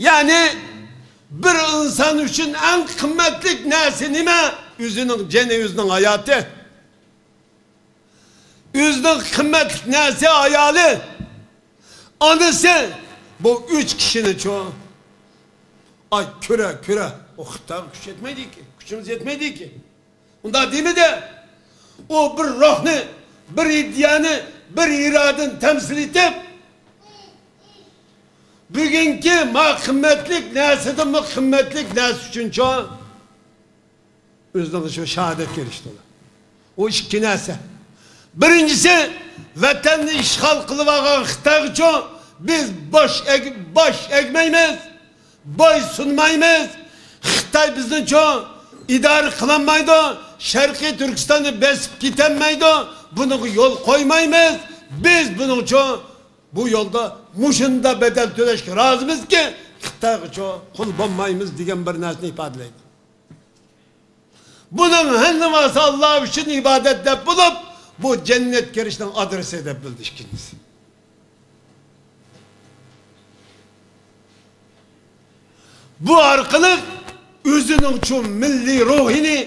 يەنى، بىر ئىنسان ئۈچۈن ئەڭ قىممەتلىك نەرسە نېمە؟ ئۆزىنىڭ جېنى، ئۆزىنىڭ ھاياتى. ئۆزىنىڭ قىممەتلىك نەرسە ئايالى، ئانىسى، بۇ ئۈچ كىشىنىچۇ؟ ئاي، كۆرە، كۆرە، ئۇ خىتايغا كۈچ يەتمەيدىكى، كۈچىمىز يەتمەيدىكى. ئۇنداق دېمىدى. ئۇ بىر روھنى، بىر ئىدىيەنى، بىر ئىرادىنى تەمسىل ئېتىپ، بۈگۈنكى ما قىممەتلىك نەرسىدىنمۇ قىممەتلىك نەرسە ئۈچۈنچۇ؟ ئۆزىنىڭ شۇ شاھادەتكە ئېرىشتى ئۇلار. ئۇ ئىككى نەرسە. بىرىنچىسى، ۋەتەننى ئىشغال قىلىۋالغان خىتايغىچۇ بىز باش ئەگ-، باش ئەگمەيمىز، بويسۇنمايمىز. خىتاي بىزنىچۇ ئىدارە قىلالمايدۇ، شەرقىي تۈركىستاننى بېسىپ كېتەلمەيدۇ، بۇنىڭغا يول قويمايمىز. بىز بۇنىڭچۇ بۇ يولدا مۇشۇنداق بەدەل تۆلەشكە رازىمىزكى، خىتايغىچۇ قۇل بولمايمىز دېگەن بىر نەرسىنى ئىپادىلەيدۇ. بۇنىڭ ھەممىسى ئاللا ئۈچۈن ئىبادەت دەپ بولۇپ، بۇ جەننەتكە كىرىشنىڭ ئادرېسى دەپ بىلدى ئىككىنچىسى. بۇ ئارقىلىق ئۆزىنىڭچۇ مىللىي روھىنى،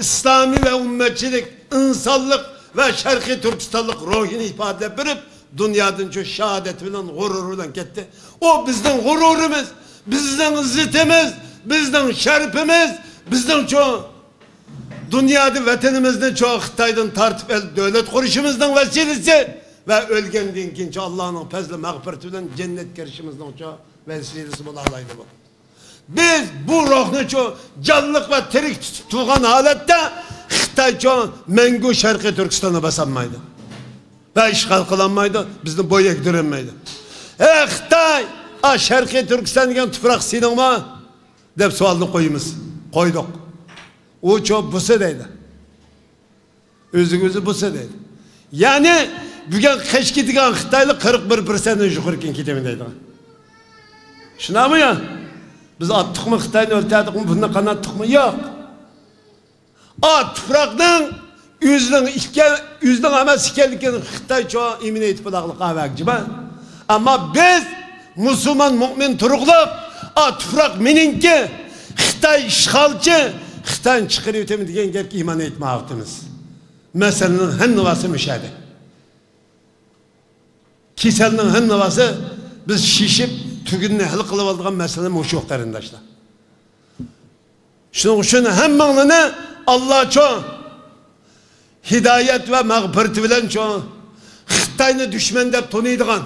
ئىسلامىي ۋە ئۈممەتچىلىك، ئىنسانلىق ۋە شەرقىي تۈركىستانلىق روھىنى ئىپادىلەپ بېرىپ، دۇنيادىنچۇ شاھادەت بىلەن، غۇرۇر بىلەن كەتتى. ئۇ بىزنىڭ غۇرۇرىمىز، بىزنىڭ ئىززىتىمىز، بىزنىڭ شەرىپىمىز، بىزنىڭچۇ دۇنيادا ۋەتىنىمىزنىچۇ خىتايدىن تارتىپ ئېلىپ دۆلەت قۇرۇشىمىزنىڭ ۋەسىلىسى ۋە ئۆلگەندىن كېيىنچۇ ئاللانىڭ پەزلى مەغپىرىتى بىلەن جەننەتكە كىرىشىمىزنىڭچۇ ۋەسىلىسى بولالايدۇ بۇ. بىز بۇ روھنىچۇ جانلىق ۋە تىرىك تۇتۇپ تۇرغان ھالەتتە خىتايچۇ مەڭگۈ شەرقىي تۈركىستاننى باسالمايدۇ ۋە ئىشغال قىلالمايدۇ، بىزنى بوي ئەگدۈرەلمەيدۇ. ئەي خىتاي، ئا شەرقىي تۈركىستان دېگەن تۇپراق سېنىڭمۇ؟ دەپ سوئالنى قويىمىز. قويدۇق. ئۇچۇ بۇسا دەيدۇ. ئۆزىگە ئۆزى بۇسا دەيدۇ. يەنى بۈگۈن قېچىپ كېتىدىغان خىتايلار قىرىق بىر پىرسەنتتىن يۇقىرى كېيىن كېتىمەن دەيدىغان. شۇنداقمۇ يا؟ بىز ئاتتۇقمۇ خىتاينى ئۆلتۈردۇقمۇ، بۇنداق قاناتتۇقمۇ؟ ياق. ئا تۇپراقنىڭ ئۆزىنىڭ ئىكەن، ئۆزىنىڭ ئەمەس ئىكەنلىكىنى خىتايچۇ ئىمىن ئېيتىپ بولاغلىق ئاۋەگىجىما. ئەمما بىز مۇسۇلمان مۇئمىن تۇرۇقلۇق، ئا تۇپراق مېنىڭكى، خىتاي ئىشغالچى، خىتاينى چىقىرىۋېتىمەن دېگەن گەپكە ئىمان ئېيتمايۋاتىمىز. مەسىلىنىڭ ھەممىۋاسى مۇشەدە. كېسەلنىڭ ھەممىۋاسى بىز شېشىپ، تۈگۈننى ھەل قىلىۋالىدىغان مەسىلە مۇشۇ، قېرىنداشلار. شۇنىڭ ئۈچۈن ھەممىڭلارنى ئاللاچۇ ھىدايەت ۋە مەغپىرىتى بىلەنچۇ خىتاينى دۈشمەن دەپ تونۇيدىغان،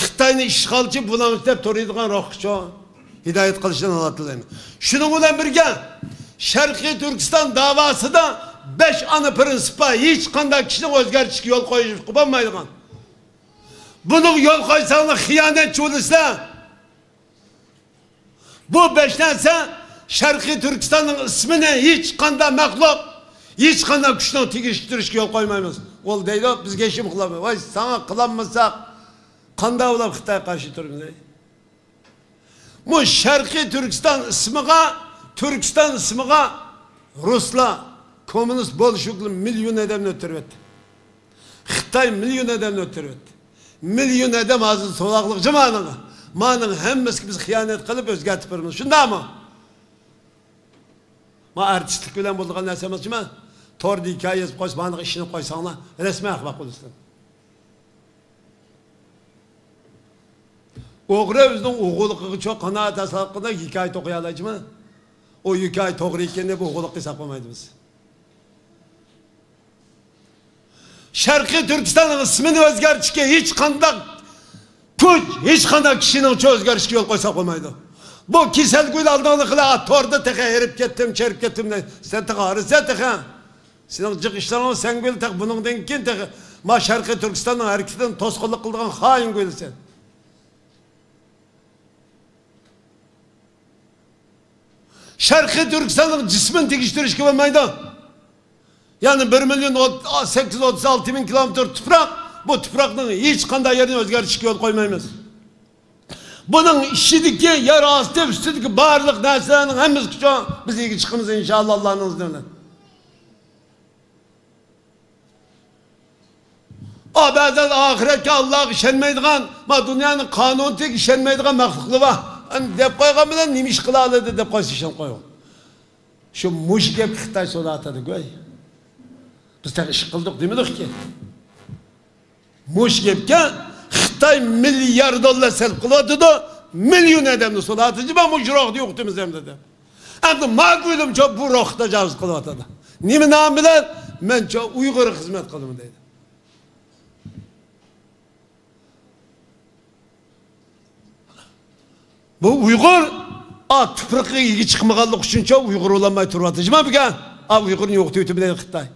خىتاينى ئىشغالچى، بۇلاڭچى دەپ تونۇيدىغان روھقىچۇ ھىدايەت قىلىشىنى ئاللا تىلەيمەن. شۇنىڭ بىلەن بىرگە، شەرقىي تۈركىستان داۋاسىدا بەش ئانا پىرىنسىپ بار، ھېچقانداق كىشىنىڭ ئۆزگەرتىشكە يول قويۇشقا بولمايدىغان. بۇنىڭغا يول قويساڭلار خىيانەتچى بولىسىلەر. بۇ بەش نەرسە، شەرقىي تۈركىستاننىڭ ئىسمىنى ھېچقانداق مەخلۇق، ھېچقانداق كۈچنىڭ تېگىشتۈرۈشكە يول قويمايمىز. ئۇ دەيدۇ، بىزگە ھېچنېمە قىلالمايدۇ. ۋاي، ساڭا قىلالمىساق، قانداق بولۇپ خىتايغا قارشى تۇرىمىز؟ مۇ شەرقىي تۈركىستان ئىسمىغا، تۈركىستان ئىسمىغا رۇسلار، كوممۇنىست بولشېۋىكلار مىليون ئادەمنى ئۆلتۈرۈۋەتتى. خىتاي مىليون ئادەمنى ئۆلتۈرۈۋەتتى. مىليون ئادەم ھازىر سوراقلىق جۇمانىڭ. مانىڭ ھەممىسىگە بىز خىيانەت قىلىپ ئۆزگەرتىپ بېرىمىز. شۇنداقمۇ؟ ما ئارتىسلىق بىلەن بولىدىغان نەرسە ئەمەس جۇما. توردا ھېكايە يېزىپ قويسا، مانىڭغا ئىشىنىپ قويساڭلار، رەسمىي ئەخمەق بولىسىلەر. ئوغرى ئۆزىنىڭ ئوغرىلىقىغىچۇ قانائەت ھاسىل قىلىدىغان ھېكايە توقۇيالايچۇما؟ ئۇ ھېكايە توغرا ئىكەن دەپ ئوغرىلىق ھېساب قىلمايدۇ بىز. شەرقىي تۈركىستاننىڭ ئىسمىنى ئۆزگەرتىشكە ھېچقانداق كۈچ، ھېچقانداق كىشىنىڭچۇ ئۆزگەرتىشكە يول قويسا بولمايدۇ. بۇ كېسەلگۈ ئالدىڭدا قىلا، توردا تېخى ھېرىپ كەتتىم، چېرىپ كەتتىم دەي. سەن تېخى ھارىسەن تېخى. سېنىڭ جىق ئىشلىرىڭ سەڭگۈل تېخى بۇنىڭدىن كېيىن تېخى ما شەرقىي تۈركىستاننىڭ ھەرىكىتىنى توسقۇنلۇق قىلىدىغان خائىنگۈ سەن. شەرقىي تۈركىستاننىڭ جىسمىنى تېگىشتۈرۈشكە بولمايدۇ. يەنى بىر مىليون سەككىز يۈز ئوتتۇز ئالتە مىڭ كىلومېتىر تۇپراق، بۇ تۇپراقنىڭ ھېچقانداق يېرىنى ئۆزگەرتىشكە يول قويمايمىز. بۇنىڭ ئىچىدىكى يەر ئاستى، ئۈستىدىكى بارلىق نەرسىلەرنىڭ ھەممىسىگىچۇ بىز ئىگە چىقىمىز ئىنشائاللا، ئاللانىڭ ئىزنى بىلەن. ئا، بەزىلەر ئاخىرەتكە، ئاللاغا ئىشەنمەيدىغان، ما دۇنيانىڭ قانۇنىيىتىگە ئىشەنمەيدىغان مەخلۇقلار بار. ئەمدى دەپ قويغان بىلەن نېمە ئىش قىلالايدۇ دەپ قويسا ئىشەنمەي قويغان. شۇ مۇشۇ گەپكە خىتاي سوراۋاتىدۇ گۇي. بىز تېخى ئىش قىلدۇق دېمىدۇقكى. مۇشۇ گەپكە خىتاي مىليار دوللار سەرپ قىلىۋاتىدۇ، مىليون ئادەمنى سوراۋاتىدۇ، مەن مۇشۇ روھدا يوقىتىمىز ئەمدى دەپ. ئەمدى ما گۈلۈمچۇ بۇ روھقا تاجاۋۇز قىلىۋاتىدۇ. نېمە نام بىلەن؟ مەنچۇ ئۇيغۇرغا خىزمەت قىلىمەن دەيدۇ. بۇ ئۇيغۇر، ئا، تۇپرىقىغا ئىگە چىقمىغانلىقى ئۈچۈنچۇ ئۇيغۇر بولالماي تۇرۇۋاتىدۇ. جىما بۈگۈن، ئا، ئۇيغۇرنى يوقىتىۋېتىمەن دەيدۇ خىتاي.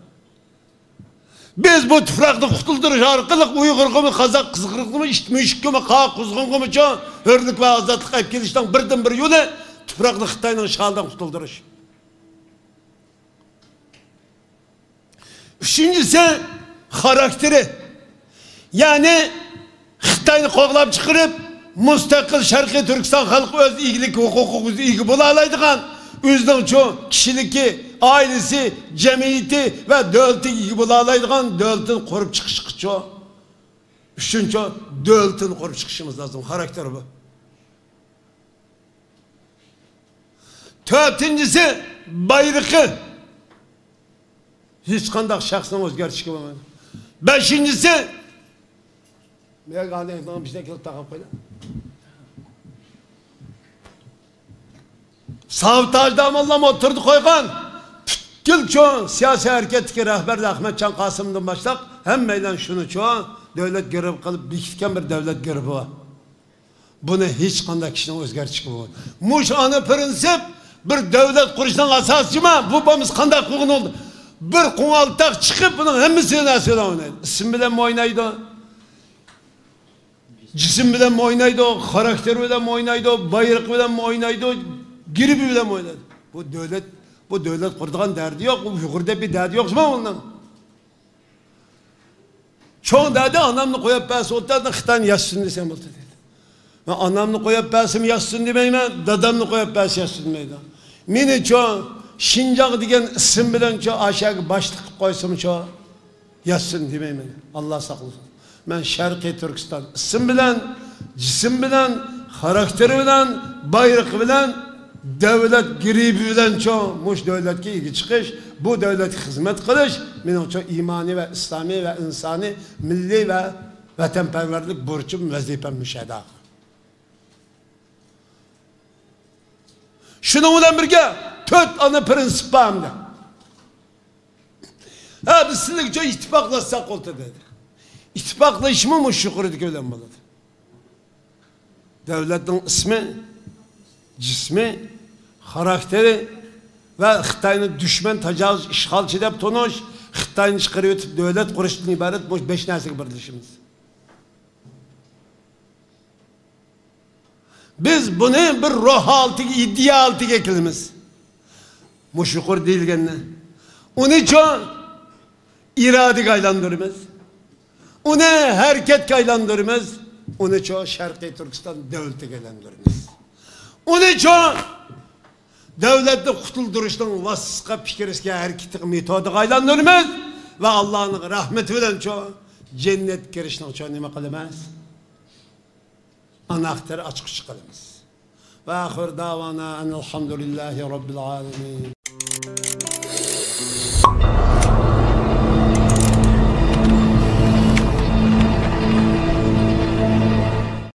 بىز بۇ تۇپراقنى قۇتۇلدۇرۇش ئارقىلىق ئۇيغۇرغىمۇ، قازاق قىزغىنغىمۇ، ئىت مۈشۈككىمۇ، قاغا قۇزغۇنغىمۇچۇ ھۆرلۈك ۋە ئازادلىق ئەپ كېلىشنىڭ بىردىنبىر يولى تۇپراقنى خىتاينىڭ ئىشغالىدىن قۇتۇلدۇرۇش. ئۈچىنچىسى، خاراكتېرى. يەنى خىتاينى قوغلاپ چىقىرىپ، مۇستەقىل شەرقىي تۈركىستان خەلقى ئۆز ئىگىلىك ھوقۇقىغا ئۆزى ئىگە بولالايدىغان، ئۆزىنىڭچۇ كىشىلىكى، ئائىلىسى، جەمئىيىتى ۋە دۆلىتىگە ئىگە بولالايدىغان دۆلىتىنى قۇرۇپ چىقىشقىچۇ، ئۈچۈنچۇ، دۆلىتىنى قۇرۇپ چىقىشىمىز لازىم. خاراكتېرى بۇ. تۆتىنچىسى، بايرىقى. ھېچقانداق شەخسنىڭ ئۆزگەرتىشكە بولمايدۇ. بەشىنچىسى، مەن ھازىر ئېيتىدىغان بىر ئىشنى كېلىپ تاقاپ قويدۇم. ساۋۇت ھاجى داموللام ئوتتۇرىدا قويغان پۈتكۈل چوڭ سىياسىي ھەرىكەتتىكى رەھبەرلەر ئەخمەتجان قاسىمدىن باشلاپ ھەممەيلەن شۇنى چوڭ دۆلەت گېربى قىلىپ بېكىتكەن بىر دۆلەت گېربى بار. بۇنى ھېچقانداق كىشىنىڭ ئۆزگەرتىشكە بولمايدۇ. مۇشۇ ئانا پىرىنسىپ بىر دەۋلەت قۇرۇشنىڭ ئاساسىچىما؟ بۇ بولمىسا قانداق قىلغىنى بولدى؟ بىر قوڭالتاق چىقىپ، بۇنىڭ ھەممىسى نەرسە بىلەن ئوينايدۇ. ئىسىم بىلەنمۇ ئوينايدۇ، جىسىم بىلەنمۇ ئوينايدۇ، خاراكتېر بىلەنمۇ ئوينايدۇ، بايرىقى بىلەنمۇ ئوينايدۇ، گېربى بىلەنمۇ ئوينايدۇ. بۇ دۆلەت، بۇ دۆلەت قۇرىدىغان دەردى يوق، بۇ يۇقىرىدا بىر دەردى يوق جۇما ئۇنىڭ. چوڭ دەدى، ئانامنى قويۇپ بەرسە بولاتتى، خىتاينى ياسىسۇن دېسەم بولاتتى دېدى. مەن ئانامنى قويۇپ بەرسىمۇ ياسىسۇن دېمەيمەن، دادامنى قويۇپ بەرسە ياسىسۇن دېمەيدۇ. مېنىچۇ شىنجاڭ دېگەن ئىسىم بىلەنچۇ ئاشەگە باشلىق قىلىپ قويسىمۇچۇ ياسىسۇن دېمەيمەن. ئاللا ساقلىسۇن. مەن شەرقىي تۈركىستان ئىسىم بىلەن، جىسىم بىلەن، خاراكتېرى بىلەن، بايرىقى بىلەن، دەۋلەت گېربى بىلەنچۇ مۇشۇ دۆلەتكە ئىگە چىقىش، بۇ دۆلەتكە خىزمەت قىلىش مېنىڭچۇ ئىمانىي ۋە ئىسلامىي ۋە ئىنسانىي، مىللىي ۋە ۋەتەنپەرۋەرلىك بۇرچۇم، ۋەزىپەم مۇشۇ يەردە. شۇنىڭ بىلەن بىرگە تۆت ئانا پىرىنسىپ بار ئەمدى. ھە، بىز سىلىگىچۇ ئىتتىپاقلاشساق بولدى دېدى. ئىتتىپاقلىشىشمۇ مۇشۇ يۇقىرىدىكى بىلەن بولىدۇ. دۆلەتنىڭ ئىسمى، جىسمى، خاراكتېرى ۋە خىتاينى دۈشمەن، تاجاۋۇز، ئىشغالچى دەپ تونۇش، خىتاينى چىقىرىۋېتىپ دۆلەت قۇرۇشتىن ئىبارەت مۇشۇ بەش نەرسىگە بىرلىشىمىز. بىز بۇنى بىر روھ ھالىتىگە، ئىدىيە ھالىتىگە ئەكىلىمىز. مۇشۇ يۇقىرى دېيىلگەننى. ئۇنىچۇ ئىرادىگە ئايلاندۇرىمىز. ئۇنى ھەرىكەتكە ئايلاندۇرىمىز. ئۇنىچۇ شەرقىي تۈركىستان دۆلىتىگە ئايلاندۇرىمىز. ئۇنىچۇ دۆلەتنى قۇتۇلدۇرۇشنىڭ ۋاسىتىسىغا، پىكرىسىگە، ھەرىكىتىگە، مېتودىغا ئايلاندۇرىمىز. ۋە ئاللانىڭ رەھمىتى بىلەنچۇ جەننەتكە كىرىشنىڭچۇ نېمە قىلىمىز؟ ئاناختىر ئاچقۇچ قىلىمىز. ۋە ئاخىر داۋانا ئەنىلھەمدۇلىللاھى رەببىل ئالەمىن.